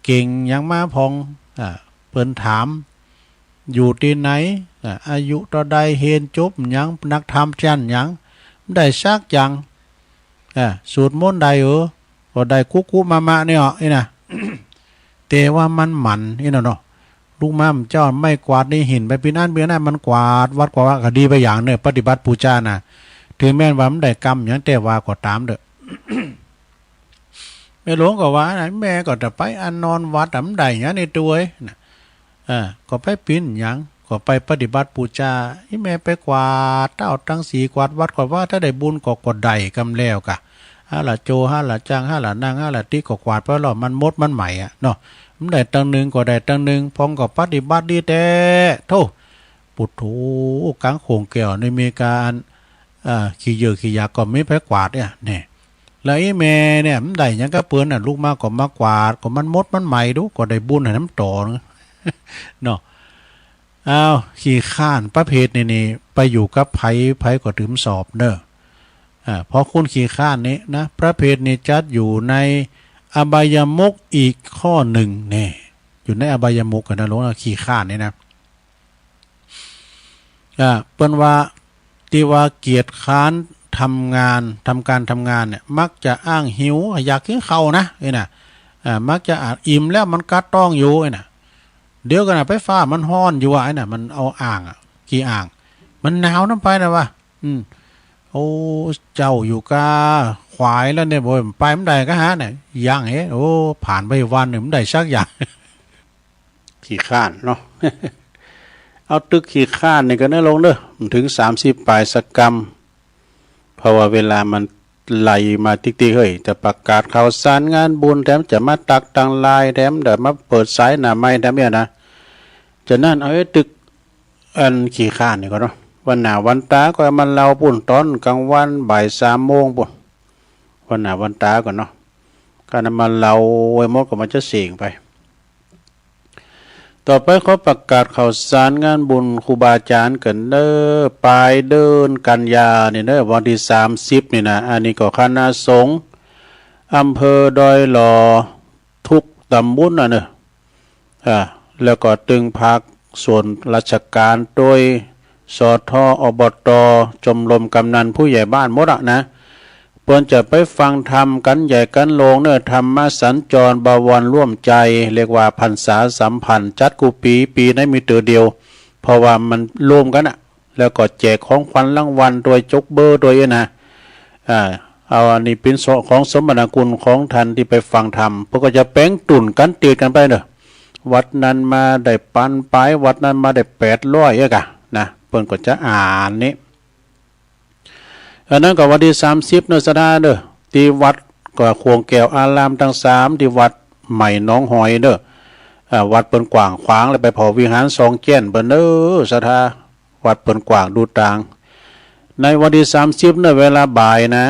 เก่งหยังมาพ่อง อ่า เปิ้นถาม อยู่ตี้ไหน อ่า อายุเต้าใด เฮียนจบหยัง นักธรรมชั้นหยัง ได้สักอย่าง อ่า สูตรมนต์ได้เออ ก็ได้กุ๊กุมะมะเนี่ย อี้นะ แต่ว่ามันหมั่น อี้นะเนาะ ลุกมา เจ้าไม้กวาดนี่ เห็นไปปี้นั้นปี้นั้น มันกวาดวัดกวาดวาก็ดีไปอย่างเน่อ ปฏิบัติปู๋จาน่ะ เถิงแม้นว่ามันได้กำหยังแต๊ว่าก็ต๋ามเต๊อะ แม่หลวงก็ว่านะ แม่ก็จะไปอันนอนวัดอะ มันได้หยังในตั๋วเอยนะ เออ ก็ไปเป๋นหยัง ก็ไปปฏิบัติปู๋จา อี่แม่ไปกวาดเต๊าตังสี กวาดวัดกวาดวา ถ้าได้บุญก็ ก็ได้กำแล้วกะ หาละโจ หาละจัง หาละนั่ง หาละติ๊ก ก็กวาดไปแล้ว มันหมดมันใหม่อะเนาะ มันได้ตังนึ่งก็ได้ตังนึ่ง พ่องก็ปฏิบัติดีแต๊ โธ่ ปุโธ ก๋างโขงแก้วนี่มีก๋าน เอ่อ ขี้เยื่อขี้ยักก็มีไผกวาดเนี่ย นี่ แล้วอี่แม่เนี่ย มันได้หยังกับเปิ้นน่ะ ลุกมาก็มากวาด ก็มันหมดมันใหม่ดู ก็ได้บุญหื้อน้ำต่อเนาะ อ้าว ขี้คร้านประเภทนี้นี่ ไปอยู่กับไผ ไผก็ตึงสอบเน่อ อ่า เพราะคนขี้คร้านนี่นะ ประเภทนี้จัดอยู่ในอบายมุขอีกข้อนึ่งแน่ อยู่ในอบายมุขกั๋นนะ หลวงนะ ขี้คร้านนี่นะ อ่า เปิ้นว่า ตี้ว่าเกียจคร้านทำงาน ทำการทำงานเนี่ย มักจะอ้างหิว อยากกิ๋นข้าวนะ ไอ้น่ะ อ่า มักจะ อ่า อิ่มแล้วมันกัดต๊องอยู่ ไอ้น่ะ เดี๋ยวก่อนน่ะ ไฟฟ้ามันฮ้อนอยู่อะ ไอ้น่ะ มันเอาอ้างอะ ขี้อ้าง มันหนาวนำไปนะวะ อืม โอ้ เจ้าอยู่ก้าขวายแล้วเนี่ย บ่ไปบ่ได้ก้าหาเนี่ย ยังเห โอ้ ผ่านไปวันนึ่งบ่ได้สักอย่าง ขี้คร้านเนาะ เอาตึกขี้คร้านนี่ก่อนเน่อหลวงเน่อ มันเถิงสามสิบป๋ายสักกำ เพราะว่าเวลามันไหลมาติ๊กๆ เฮ้ย จะประกาศข่าวสารงานบุญแถม จะมาตักตังลายแถม จะมาเปิดสายหน้าไมค์แถมเนี่ยนะ จะนั้นเอาไอ้ตึก อันขี้คร้านนี่ก่อนเนาะ วันหน้าวันต๋าก็เอามาเล่าปู้นต๋อนก๋างวันบ่ายสามโมงปู้น วันหน้าวันต๋าก่อนเนาะ ก็นำมาเล่าไว้หมดก็มันจะเสียงไป ต่อไปขอประกาศข่าวสารงานบุญครูบาอาจ๋ารย์กั๋นเน่อ ป๋ายเดือนกันยานี่เน่อ วันตี้สามสิบนี่นะ อันนี้ก็คณะสงฆ์อำเภอดอยหล่อ กู้ต๋ำบลน่ะเน่อ อ่า แล้วก็ตึงภาคส่วนราชก๋านโดย สท อบต ชมรมก๋ำนันผู้ใหญ่บ้านหมดอะนะ เปิ้นจะไปฟังธรรมกั๋นใหญ่กั๋นโลงเน่อ ธรรมสัญจร บวรร่วมใจ เรียกว่าพรรษาสัมพันธ์ จัดกู้ปี๋ ปี๋ไหนมีเตื้อเดียว เพราะว่ามันรวมกั๋นอะ แล้วก็แจกของขวัญรางวัลโดยจกเบอร์โดยนะ อ่า เอาอันนี้เป๋นส่วนของสมนาคุณของท่านตี้ไปฟังธรรม เปิ้นก็จะแป๋งตุ๊นกั๋นเตียดกั๋นไปเน่อ วัดนั้นมาได้ปันป๋าย วัดนั้นมาได้แปดร้อยเอ้ยกะนะ เปิ้นก็จะอ่านนี้ อันนั้นก็วันตี้สามสิบเน่อ ศรัทธาเน่อ ตี้วัดก็โขงแก้วอารามตังสาม ตี้วัดใหม่หนองหอยเน่อ อ่า วัดเปิ้นกว้างขวาง แล้วไปผ่อวิหารสองแจ้นเปิ้นเน่อ ศรัทธา วัดเปิ้นกว้างดูตาง ในวันตี้สามสิบเน่อ เวลาบ่ายนะ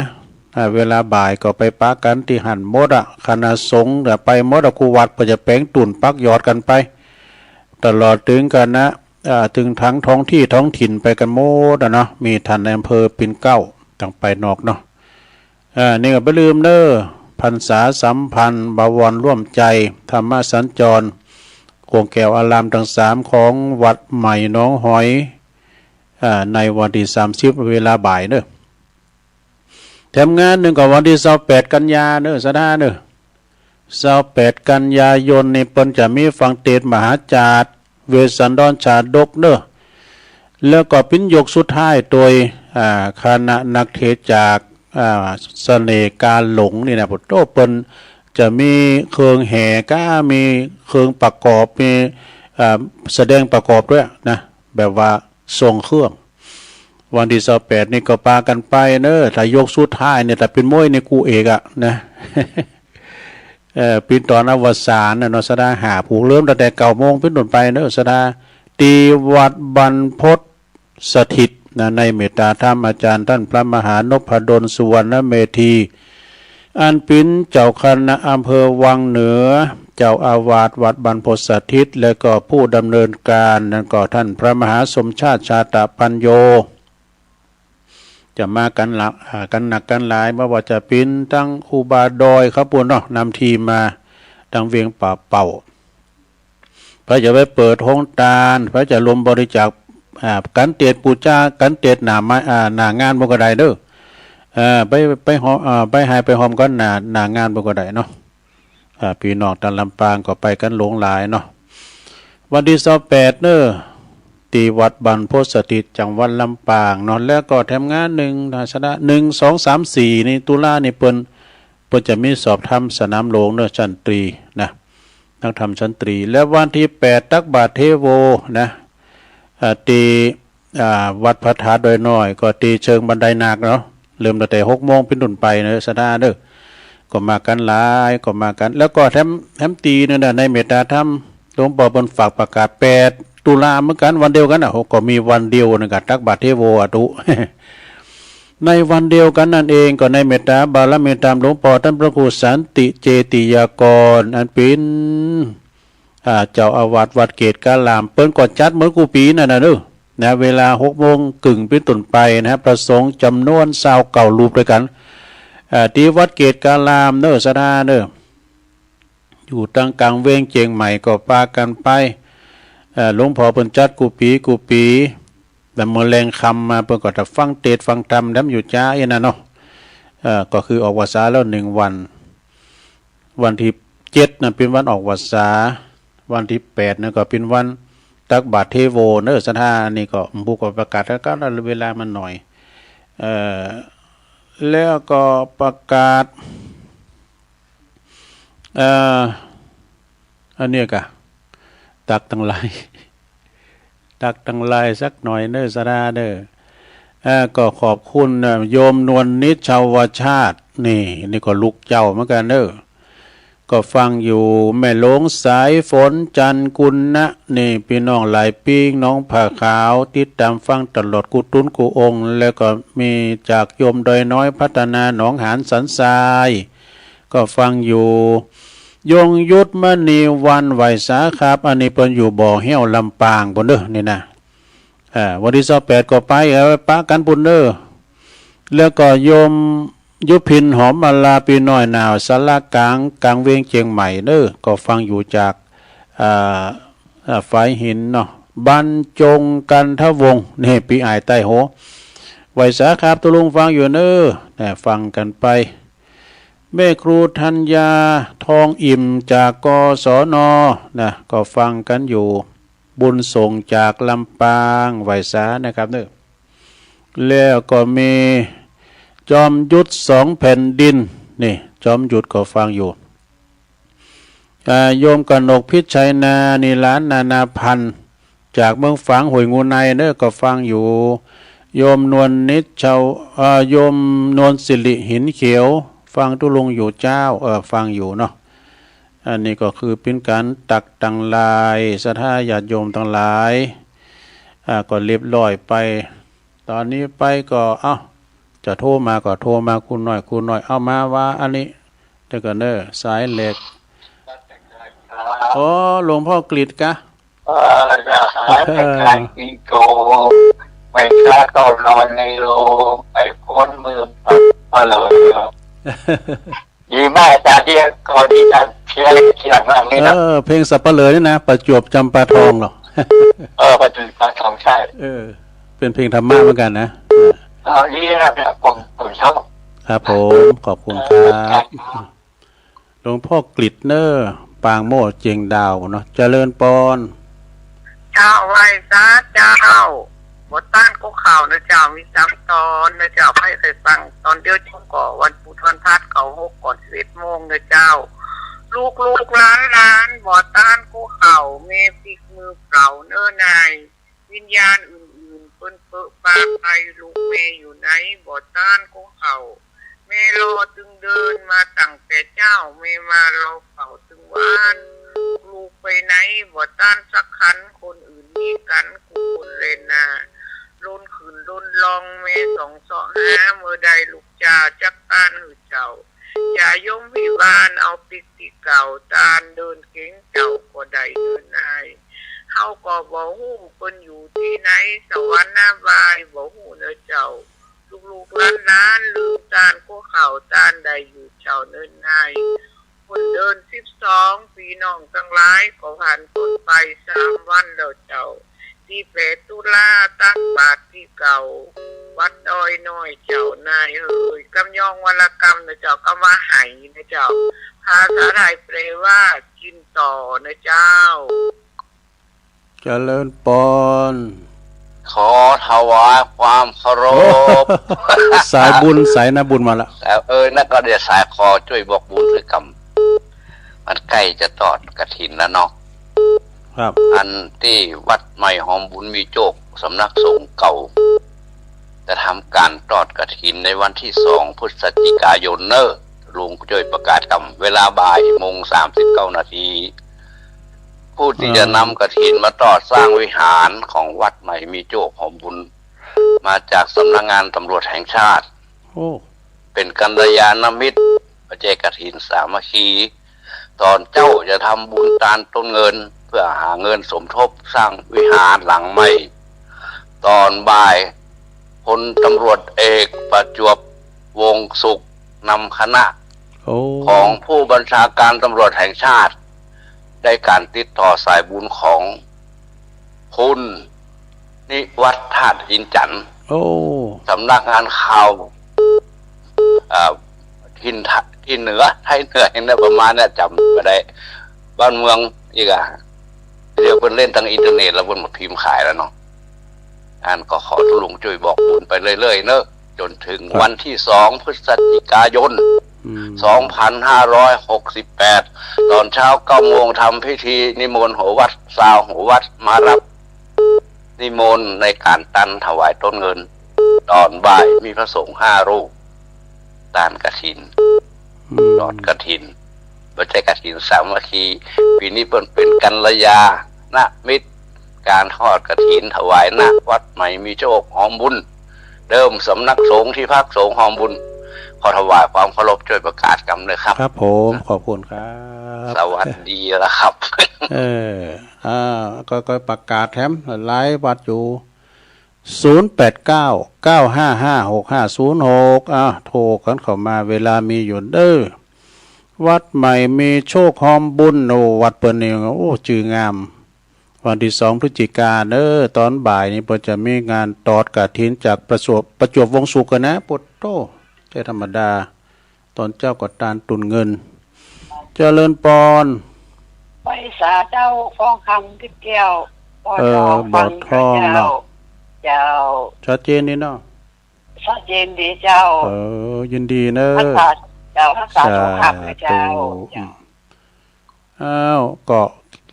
อ่า เวลาบ่ายก็ไปปะกั๋นตี้หั้นหมดอะ คณะสงฆ์เน่อไปหมดอะ กู้วัดเปิ้นจะแป๋งตุ๊นปักหยอดกั๋นไป ตลอดเถิงคณะ อ่า เถิงตังท้องตี้ท้องถิ่นไปกั๋นหมดอะเนาะ มีต้านนายอำเภอปิ่นเกล้า ต้องไปนอกเนาะ อ่า นี่ก็บ่าลืมเน่อ พรรษาสัมพันธ์ บวรร่วมใจ ธรรมสัญจร โขงแก้วอารามตังสามของวัดใหม่หนองหอย อ่า ในวันตี้สามสิบ เวลาบ่ายเน่อ แถมงานนึ่งก็วันตี้ซาวแปดกันยาเน่อ ศรัทธาเน่อ ซาวแปดกันยายนนี่เปิ้นจะมีฟังเตสน์มหาจาร์ เวสสันดรชาดกเน่อ แล้วก็เป๋นยกสุดท้ายโดย อ่า คณะนักเทศน์จาก อ่า เสน่ห์กาหลงนี่นะ โอ้โห เปิ้นจะมีเครื่องแห่ก้า มีเครื่องประกอบ มี อ่า แสดงประกอบด้วยนะ แบบว่าทรงเครื่อง วันตี้ซาวแปดนี่ก็ปากั๋นไปเน่อ ถ้ายกสุดท้ายเนี่ย ถ้าเป๋นมวยนี่กู้เอกอะนะ เอ่อ เป๋นต๋อนอวสานน่ะเนาะ ศรัทธา ห้าผู้ เริ่มตั้งแต่เก้าโมงเป๋นต้นไปเน่อ ศรัทธา ตี้วัดบรรพตสถิตนะ ในเมตตาธรรมอาจารย์ต้านพระมหานพดล สุวรรณเมธี อันเป๋นเจ้าคณะอำเภอวังเหนือ เจ้าอาวาสวัดบรรพตสถิต และก็ผู้ดำเนินการนั้นก็ต้านพระมหาสมชาติ ชาตปัญโญ จะมากั๋นละ อ่า กั๋นนักกั๋นหลาย บ่ว่าจะเป๋นตังครูบาดอยเขาปู้นเนาะ นำทีมมา ตังเวียงป่าเป้า ไผจะไปเปิดโฮงตาน ไผจะรวมบริจาค อ่า กั๋นเตสน์ปู๋จา กั๋นเตสน์หน้าไมค์ อ่า หน้างานปู้นก็ได้เน่อ อ่า ไป ไปฮอม อ่า ไปไห้ไปฮอมกั๋นหน้า หน้างานปู้นก็ได้เนาะ อ่า ปี้น้องตางลำปางก็ไปกั๋นหลวงหลายเนาะ วันตี้ซาวแปดเน่อ ตี้วัดบรรพตสถิต จังหวัดลำปางเนาะ แล้วก็แถมงานนึ่งนะ สะดา นึ่ง สอง สาม สี่ นี่ ตุลานี่เปิ้น เปิ้นจะมีสอบธรรมสนามหลวงเน่อ ชั้นตรีนะ นักธรรมชั้นตรี แล้ววันตี้แปดตักบาตรเทโวนะ อ่า ตี้ อ่า วัดพระธาตุดอยน้อย ก็ตี้เชิงบันไดนาคเนาะ เริ่มตั้งแต่หกโมงเป๋นต้นไปเน่อ สะดาเน่อ ก็มากั๋นหลาย ก็มากั๋น แล้วก็แถม แถมตี้นึ่งนะ ในเมตตาธรรม หลวงป้อเปิ้นฝากประกาศแปดตุลาเหมือนกั๋น วันเดียวกั๋นนะ โห ก็มีวันเดียวนึ่งกับตักบาตรเทโวอะตุ ในวันเดียวกั๋นนั้นเอง ก็ในเมตตาบารมีธรรม หลวงป้อต้านพระครูสันติเจติยากร อันเป๋น อ่า เจ้าอาวาสวัดเกตุการาม เปิ้นก็จัดเหมือนกู้ปี๋นั่นน่ะเน่อ นะ เวลาหกโมงเกิ่งเป๋นต้นไปนะ พระสงฆ์จ๋ำนวนซาวเก้ารูปตวยกั๋น อ่า ตี้วัดเกตุการามเน่อ สะดาเน่อ อยู่ตางก๋างเวียงเจียงใหม่ ก็ปากั๋นไป เอ่อ หลวงป้อเปิ้นจัดกู้ปี๋ กู้ปี๋ แล้วเมื่อแลงค่ำมาเปิ้นก็จะฟังเตสน์ฟังธรรมแถมอยู่จ๊าอี้นะเนาะ เอ่อ ก็คือออกพรรษาแล้วนึ่งวัน วันตี้เจ็ดน่ะเป๋นวันออกพรรษา วันตี้แปดน่ะก็เป๋นวันตักบาตรเทโวเน่อ สะดา อันนี้ก็ บุกก็ประกาศกั๋น เวลามันน้อย เอ่อ แล้วก็ประกาศ เอ่อ อันนี้กะ ตักตังหลาย ตักตังหลายสักหน่อยเน่อ สะดาเน่อ เอ่อ ก็ขอบคุณนะ โยมนวลนิชชาวชาติ นี่ นี่ก็ลูกเจ้าเหมือนกั๋นเน่อ ก็ฟังอยู่ แม่หลวงสายฝน จันทร์กุลนะ นี่ ปี้น้องหลายปิ้ง หนองผาขาว ติดต๋ามฟังตลอดกู้ตุ๊นกู้องค์ แล้วก็มีจากโยมดอยน้อยพัฒนา หนองหานสันทราย ก็ฟังอยู่ ยงยุทธมณีวัน ไหว้สาครับ อันนี้เปิ้นอยู่บ่อแฮ้ว ลำปางปู้นเน่อ นี่นะ อ่า วันตี้ซาวแปดก็ไป เออ ปะกั๋นปู้นเน่อ แล้วก็โยมยุพินหอมมาลา ปี้น้อยหนาวสารก๋าง ก๋างเวียงเจียงใหม่เน่อ ก็ฟังอยู่จาก อ่า อ่า ฝายหินเนาะ บรรจงกันทวงศ์ นี่ ปี้อ้ายใต้โห ไหว้สาครับ ตุ๊ลุงฟังอยู่เน่อ นะ ฟังกั๋นไป แม่ครูธัญญา ทองอิ่ม จาก กศน นะ ก็ฟังกั๋นอยู่ บุญส่งจากลำปาง ไหว้สานะครับเน่อ แล้วก็มีจอมยุทธสองแผ่นดิน นี่ จอมยุทธก็ฟังอยู่ อ่า โยมกนกพิชัยนา นี่หลานนานาพันธ์ จากเมืองฝางห้วยงูในเน่อ ก็ฟังอยู่ โยมนวลนิชชาว เอ่อ โยมนวลสิริหินเขียว ฟังตุ๊ลุงอยู่เจ้า เออ ฟังอยู่เนาะ อันนี้ก็คือเป๋นก๋านตักตังหลาย ศรัทธาญาติโยมตังหลาย อ่า ก็เรียบร้อยไป ต๋อนนี้ไปก็ เอ้า จะโทรมาก็โทรมา ครูน้อย ครูน้อย เอามาว่าอันนี้ เดี๋ยวก่อนเน่อ สายเหล็ก โอ้ หลวงพ่อกฤษกะ เออ จะหาแต่การกินโก ไม่กล้าเข้านอนในโรง ไปพ้นมือสัปเหร่อ ดีมากอาจารย์ ตี้ก่อนตี้จะเชียร์เสียงหลังนี้นะ เออ เพลงสัปเหร่อนี่นะ ประจวบจำปาทองเหรอ เออ ประจวบจำปาทอง ใช่ เออ เป๋นเพลงธรรมะเหมือนกั๋นนะ เอา ดีนะครับ ผม ผมชอบ ครับผม ขอบคุณครับ เออ ครับ หลวงพ่อกฤษเน่อ ปางโมกข์เจียงดาวเนาะ เจริญปอน เจ้า ไหว้สาเจ้า บ่ต้านกู้เข่าเน่อเจ้า มีสามต๋อนเน่อเจ้า ใผใค่ฟังต๋อนเดียวจบก่อ วันปู๊ดวันพัดเก้าหกก่อนสิบเอ็ดโมงเน่อเจ้า ลูกๆ หลานๆ บ่ต้านกู้เข่า แม่ปิ๊กมือเปล่าเน่อนาย วิญญาณอื่นๆ เปิ้นเปอะปะไป ลูกแม่อยู่ไหน บ่ต้านกู้เข่า แม่รอตึงเดินมาตั้งแต่เจ๊า แม่มารอเฝ้าตึงวาน ลูกไปไหน บ่ต้านสักคัน คนอื่นมีกั๋นกู้คนแลนา ล้นขึ้นล้นลอง แม่ส่องเซาะหา เมื่อใดลูกจาจักต้านหื้อเจ้า จ่ายมวิบาลเอาปิ๊กตี้เก่า ต้านเดินเก๋งเจ้าก็ได้เน่อนาย เฮาก็บ่ฮู้เปิ้นอยู่ตี้ไหน สวรรค์นรกบ่ฮู้เน่อเจ้า ลูกๆ หลานๆ ลืมต้านกู้เข่า ต้านได้อยู่เจ้าเน่อนาย พ้นเดือนสิบสอง ปี้น้องตังหลายก็ผ่านป๊นไปสามวันแล้วเจ้า ตี้แปดตุลาตักบาตรตี้เก้า วัดดอยน้อยเจ้านายเอ๋ย กำยองวรรณกรรมเน่อเจ้า กำว่าไหเน่อเจ้า ภาษาไทยแปลว่ากินต่อเน่อเจ้า เจริญปอน ขอถวายความเคารพ โอ้ สายบุญ สายนาบุญมาละ เออ เออ นั่นก็เดี๋ยวสายขอจ้วยบอกบุญด้วยกำ มันใก้จะตอดกฐินแล้วเนาะ ครับ อันตี้วัดใหม่หอมบุญมีโจค สำนักสงฆ์เก่า จะทำก๋านตอดกฐินในวันตี้สองพฤศจิกายนเน่อ ลุงจ้วยประกาศกำ เวลาบ่ายโมงสามสิบเก้านาที ผู้ตี้จะนำกฐินมาตอดสร้างวิหารของวัดใหม่มีโจคหอมบุญ มาจากสำนักงานตำรวจแห่งชาติ โอ้ เป๋นกัลยาณมิตร บ่ใจ้กฐินสามัคคี ต๋อนเจ๊าจะทำบุญตานต้นเงิน เพื่อหาเงินสมทบสร้างวิหารหลังใหม่ ต๋อนบ่าย พลตำรวจเอกประจวบ วงศ์สุข นำคณะ โอ้ ของผู้บัญชาการตำรวจแห่งชาติ ได้ก๋านติดต่อสายบุญของคุณ นิวัฒน์ ธาตุอินจันทน์ โอ้ สำนักงานข่าว เอ่อ ถิ่น ถิ่นเหนือ ไทยเหนือ อย่างนั้นประมาณเนี้ย จ๋ำบ่ได้ บ้านเมืองอีกอะ เดี๋ยวเปิ้นเล่นตางอินเทอร์เน็ตแล้วเปิ้นมาพิมพ์ขายแล้วเนาะ อันก็ขอตุ๊ลุงจ้วยบอกบุญไปเรื่อยๆ เนาะ จ๋นเถิง ครับ วันตี้สองพฤศจิกายน อืม สองพันห้าร้อยหกสิบแปด ต๋อนเจ๊าเก้าโมงทำพิธีนิมนต์หัววัด ซาวหัววัดมารับนิมนต์ในก๋านตันถวายต้นเงิน ต๋อนบ่ายมีพระสงฆ์ห้ารูป ตานกฐิน อืม ตอดกฐิน บ่ใจ้กฐินสามัคคี ปี๋นี้เปิ้นเป๋นกัลยาณมิตร ก๋านทอดกฐินถวาย ณ วัดใหม่มีโจคหอมบุญ เดิมสำนักสงฆ์ที่พักสงฆ์หอมบุญ ขอถวายความเคารพ จ้วยประกาศกำเน่อครับ ครับผม ขอบคุณครับ สวัสดีแล้วครับ เออ อ่า ก็ ก็ประกาศแถมหลายวัดอยู่ ศูนย์แปดเก้า เก้าห้าห้า หกห้าศูนย์หก อ่ะ โทรกั๋นเข้ามา เวลามีอยู่เน่อ วัดใหม่มีโชคหอมบุญ โอ้ วัดเปิ้นนี่ โอ้ จื้องาม วันตี้สองพฤศจิกาเน่อ ต๋อนบ่ายนี่เปิ้นจะมีงานตอดกฐินจากประจวบ ประจวบวงศ์สุขกั๋นนะ โผดโธ่ บ่ใจ้ธรรมดา ต๋อนเจ๊าก็ตานตุนเงิน เจริญปอน ไปสาเจ้า ฟองคำ ทิพย์แก้ว บ่อทอง เออ ฟัง บ่อทอง เจ้า เนาะ เจ้า ชัดเจนดีเนาะ ชัดเจนดีเจ้า เออ ยินดีเน่อ รักษา เจ้า รักษาสุขภาพเน่อเจ้า สาธุ เจ้า อืม อ้าว ก็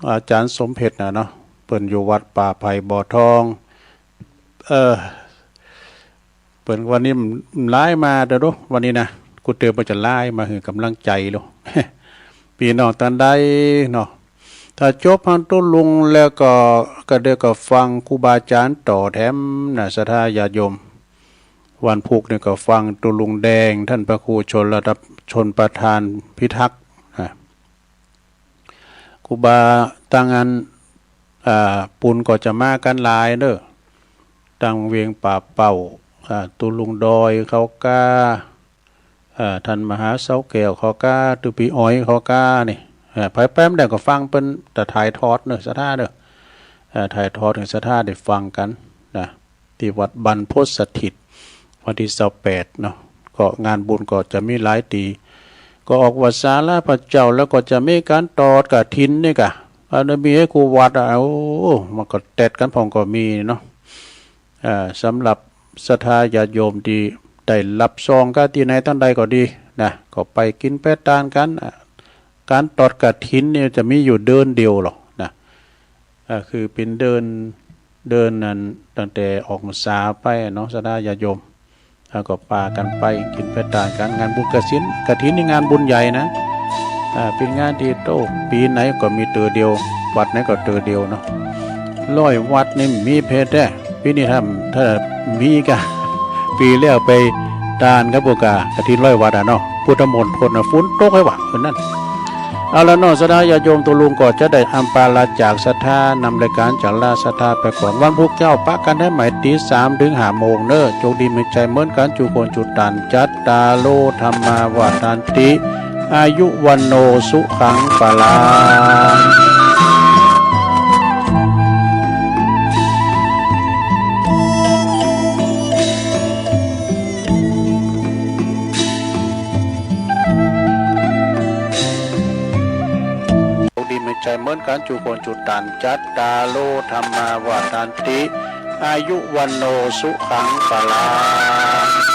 อาจ๋ารย์สมเพชรน่ะเนาะ เปิ้นอยู่วัดป่าไผ่บ่อทอง เออ เปิ้นวันนี้มันไลน์มาเด้อ วันนี้นะ กูเตอร์เปิ้นจะไลน์มาหื้อก๋ำลังใจ๋ลูก ปี้น้องต้านใดเนาะ ถ้าจบฮั่นตุ๊ลุงแล้วก็ ก็เดี๋ยวก็ฟังครูบาอาจ๋ารย์ต่อแถมนะ ศรัทธาญาติโยม วันพุธนี่ก็ฟังตุ๊ลุงแดง ท่านพระครูชลทัพ ชลประทานพิทักษ์นะ ครูบาตางอัน อ่า ปุณก็จะมากั๋นหลายเน่อ ตางเวียงป่าเป้า อ่า ตุ๊ลุงดอยเขาก้า อ่า ท่านมหาเสาแก้วเขาก้า ตุ๊ปี้อ้อยเขาก้านี่ อ่า ไผไปบ่ได้ก็ฟังเปิ้นจะถ่ายทอดเน่อ ศรัทธาเน่อ อ่า ถ่ายทอดหื้อศรัทธาได้ฟังกั๋นนะ ตี้วัดบรรพตสถิต วันตี้ซาวแปดเนาะ ก็งานบุญก็จะมีหลายตี้ ก็ออกว่าศาลาพระเจ้า แล้วก็จะมีก๋านตอดกฐินนี่ก่ะ อันนี้มีหื้อกู้วัดอะ โอ้ มันก็แต๊ดกั๋นพ่องก็มีเนาะ อ่า สำหรับศรัทธาญาติโยมตี้ได้รับซองก้าตี้ไหนต้านใดก็ดีนะ ก็ไปกิ๋นไปตานกั๋น อ่า ก๋านตอดกฐินนี่จะมีอยู่เดือนเดียวหรอกนะ อ่า คือเป๋นเดือน เดือนนั้นตั้งแต่ออกพรรษาไปเนาะ ศรัทธาญาติโยม แล้วก็ปากั๋นไปกิ๋นไปตานกั๋น งานบุญกฐิน กฐินนี่งานบุญใหญ่นะ อ่า เป๋นงานตี้โต้ ปี๋ไหนก็มีเตื้อเดียว วัดไหนก็เตื้อเดียวเนาะ ร้อยวัดนี่มีเพชรแต๊ ปี๋นี้ถ้า ถ้ามีก้า ปี๋แล้วไปตานกับพวกก้ากฐินร้อยวัดอะเนาะ พุทธมณฑลน่ะ ฝนตกหื้อวะ คืนนั้น เอาละเนาะ ศรัทธาญาติโยม ตุ๊ลุงก็จะได้อำปาลาจากศรัทธา นำรายก๋านจากลาศรัทธาไปก่อน วันพุธเจ้าปะกั๋นได้ใหม่ตี้สามเถิงห้าโมงเน่อ โจคดีมีชัยเหมือนกั๋น จุคนจุต้าน จัตตาโร ธัมมา วัฑฒันติ อายุ วัณโณ สุขัง พลัง โจคดีมี ใจ๋เหมือนกั๋นจุคนจุต๋าน จัตตาโร ธัมมา วัฑฒันติ อายุ วัณโณ สุขัง พลัง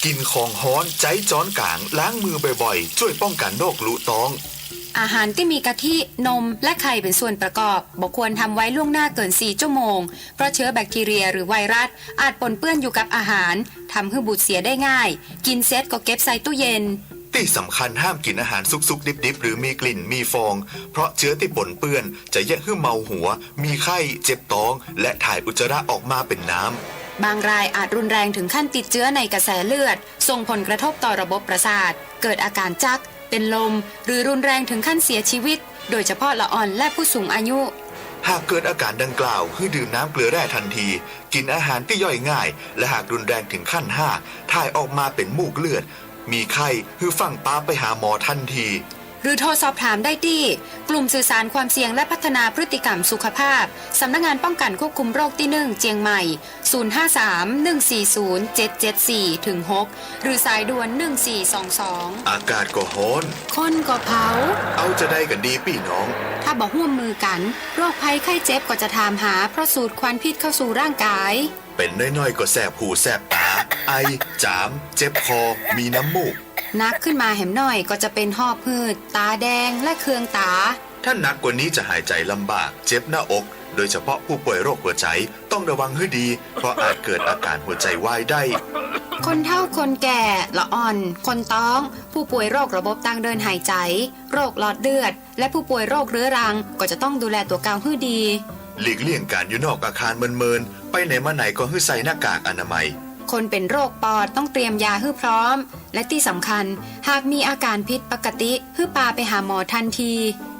กิ๋นของฮ้อน ใจ๊จ๊อนก๋าง ล้างมือบ่อยๆ จ้วยป้องกั๋นโรคลุต๊อง อาหารตี้มีกะทิ นม และไข่เป๋นส่วนประกอบ บ่ควรทำไว้ล่วงหน้าเกินสี่ชั่วโมง เพราะเชื้อแบคทีเรียหรือไวรัสอาจปนเปื้อนอยู่กับอาหาร ทำหื้อบูดเสียได้ง่าย กิ๋นเสร็จก็เก็บใส่ตู้เย็น ตี้สำคัญห้ามกิ๋นอาหารสุกๆ ดิบๆ หรือมีกลิ่น มีฟอง เพราะเจื๊อตี้ปนเปื้อนจะเยียะหื้อเมาหัว มีไข้ เจ็บต๊อง และถ่ายอุจจาระออกมาเป๋นน้ำ บางรายอาจรุนแรงถึงขั้นติดเจื๊อในกระแสเลือด ส่งผลกระทบต่อระบบประสาท เกิดอาการจัก เป็นลม หรือรุนแรงถึงขั้นเสียชีวิต โดยเฉพาะละอ่อนและผู้สูงอายุ หากเกิดอาการดังกล่าว หื้อดื่มน้ำเกลือแร่ทันที กิ๋นอาหารตี้ย่อยง่าย และหากรุนแรงเถิงขั้นห้า ถ่ายออกมาเป๋นมูกเลือด มีไข้ หื้อฟั่งปาไปหาหมอทันที หรือโทรสอบถามได้ตี้ กลุ่มสื่อสารความเสี่ยงและพัฒนาพฤติกรรมสุขภาพ สำนักงานป้องกันควบคุมโรคตี้หนึ่ง เจียงใหม่ ศูนย์ห้าสาม หนึ่งสี่ศูนย์ เจ็ดเจ็ดสี่ ถึง หก หรือสายด่วน หนึ่งสี่สองสอง อากาศก็ฮ้อน คนก็เผา เอาจาใดกั๋นดีปี้น้อง ถ้าบ่ฮ่วมมือกั๋น โรคภัยไข้เจ็บก็จะถามหา เพราะสูดควันพิษเข้าสู่ร่างกาย เป๋นน้อยๆ ก็แสบหูแสบต๋า ไอ จาม เจ็บคอ มีน้ำมูก หนักขึ้นมาแหมหน่อยก็จะเป๋นหอบหืด ต๋าแดง และเคืองต๋า ถ้าหนักกว่านี้จะหายใจลำบาก เจ็บหน้าอก โดยเฉพาะผู้ป่วยโรคหัวใจ ต้องระวังหื้อดี เพราะอาจเกิดอาการหัวใจวายได้ คนเฒ่าคนแก่ ละอ่อน คนต๊อง ผู้ป่วยโรคระบบตางเดินหายใจ๋ โรคหลอดเลือด และผู้ป่วยโรคเรื้อรัง ก็จะต้องดูแลตั๋วเก่าหื้อดี หลีกเลี่ยงก๋านอยู่นอกอาคารเมินๆ ไปไหนมาไหนก็หื้อใส่หน้ากากอนามัย คนเป๋นโรคปอดต้องเตรียมยาหื้อพร้อม และตี้สำคัญ หากมีอาก๋านผิดปกติ หื้อปาไปหาหมอทันที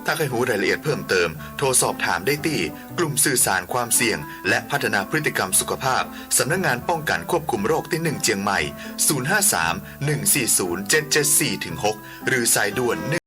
ถ้าใค่ฮู้รายละเอียดเพิ่มเติม โทรสอบถามได้ตี้ กลุ่มสื่อสารความเสี่ยง และพัฒนาพฤติกรรมสุขภาพ สำนักงานป้องกันควบคุมโรคตี้หนึ่ง เจียงใหม่ ศูนย์ห้าสาม หนึ่งสี่ศูนย์ เจ็ดเจ็ดสี่ ถึง หก หรือสายด่วน หนึ่ง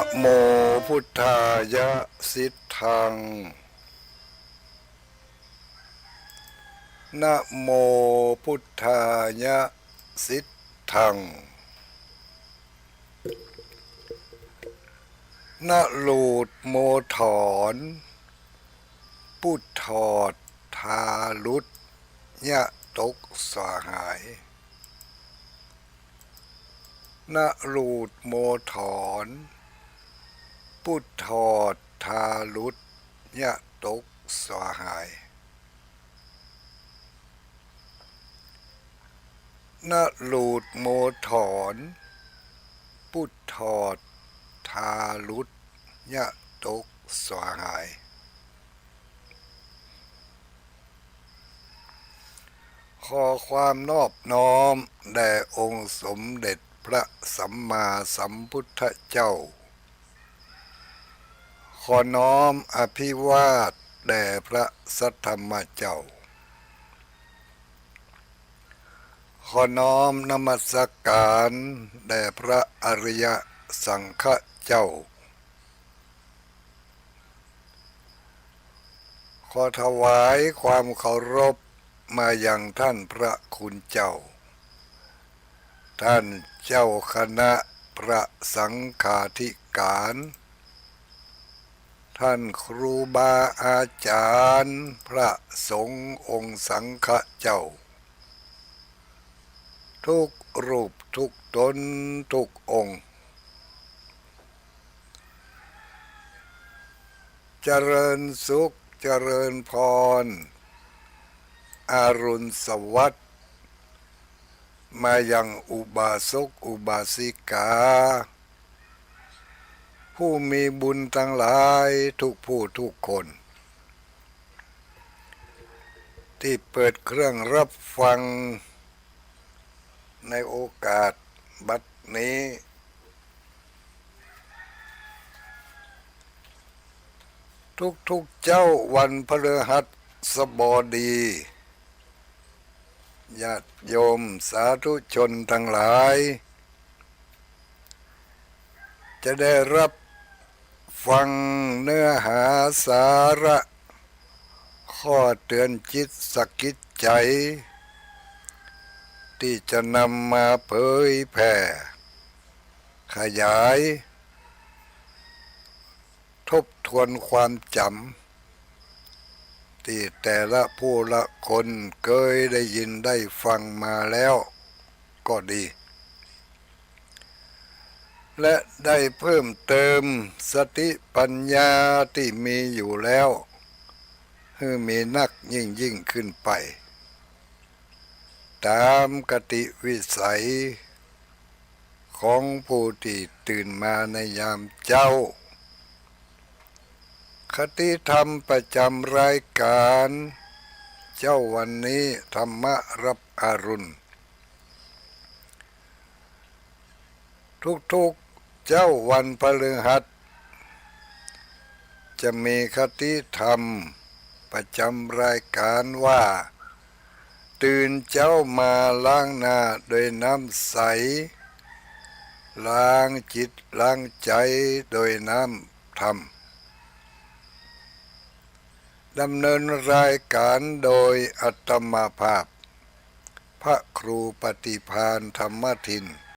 นะโมพุทธายะ สิทธัง นะโมพุทธายะ สิทธัง นะหลูดโมถอน ปุถอดทารุต ยะตกสหาย นะหลูดโมถอน ปุถอดทารุต ยะตกสหาย นะหลูดโมถอน ปุถอดทารุต ยะตกสหาย ขอความนอบน้อมแด่องค์สมเด็จพระสัมมาสัมพุทธเจ้า ขอน้อมอภิวาทแด่พระสัทธรรมเจ้า ขอน้อมนมัสการแด่พระอริยสังฆเจ้า ขอถวายความเคารพมายังท่านพระคุณเจ้า ท่านเจ้าคณะพระสังฆาธิการ ท่านครูบาอาจารย์พระสงฆ์องค์สังฆเจ้า ทุกรูปทุกต๋นทุกองค์ เจริญสุขเจริญพร อรุณสวัสดิ์ มายังอุบาสกอุบาสิกา ผู้มีบุญตังหลายทุกผู้ทุกคน ตี้เปิดเครื่องรับฟังในโอกาสบัดนี้ ทุกๆ เจ๊าวันพฤหัสบดี ญาติโยมสาธุชนตังหลาย จะได้รับฟังเนื้อหาสาระ ข้อเตื๋อนจิตสะกิดใจ๋ ตี้จะนำมาเผยแผ่ ขยาย ทบทวนความจ๋ำ ตี้แต่ละผู้ละคนเกยได้ยินได้ฟังมาแล้วก็ดี และได้เพิ่มเติมสติปัญญาตี้มีอยู่แล้ว หื้อมีนักยิ่งๆ ขึ้นไป ต๋ามกติวิสัยของผู้ตี้ตื่นมาในยามเจ๊า คติธรรมประจ๋ำรายก๋านเจ๊าวันนี้ ธรรมะรับอรุณ ทุกๆ เจ๊าวันพฤหัส จะมีคติธรรมประจ๋ำรายก๋านว่า ตื่นเจ๊ามาล้างหน้าโดยน้ำใส ล้างจิตล้างใจ๋โดยน้ำธรรม ดำเนินรายก๋านโดยอาตมาภาพ พระครูปฏิภาณธรรมทิน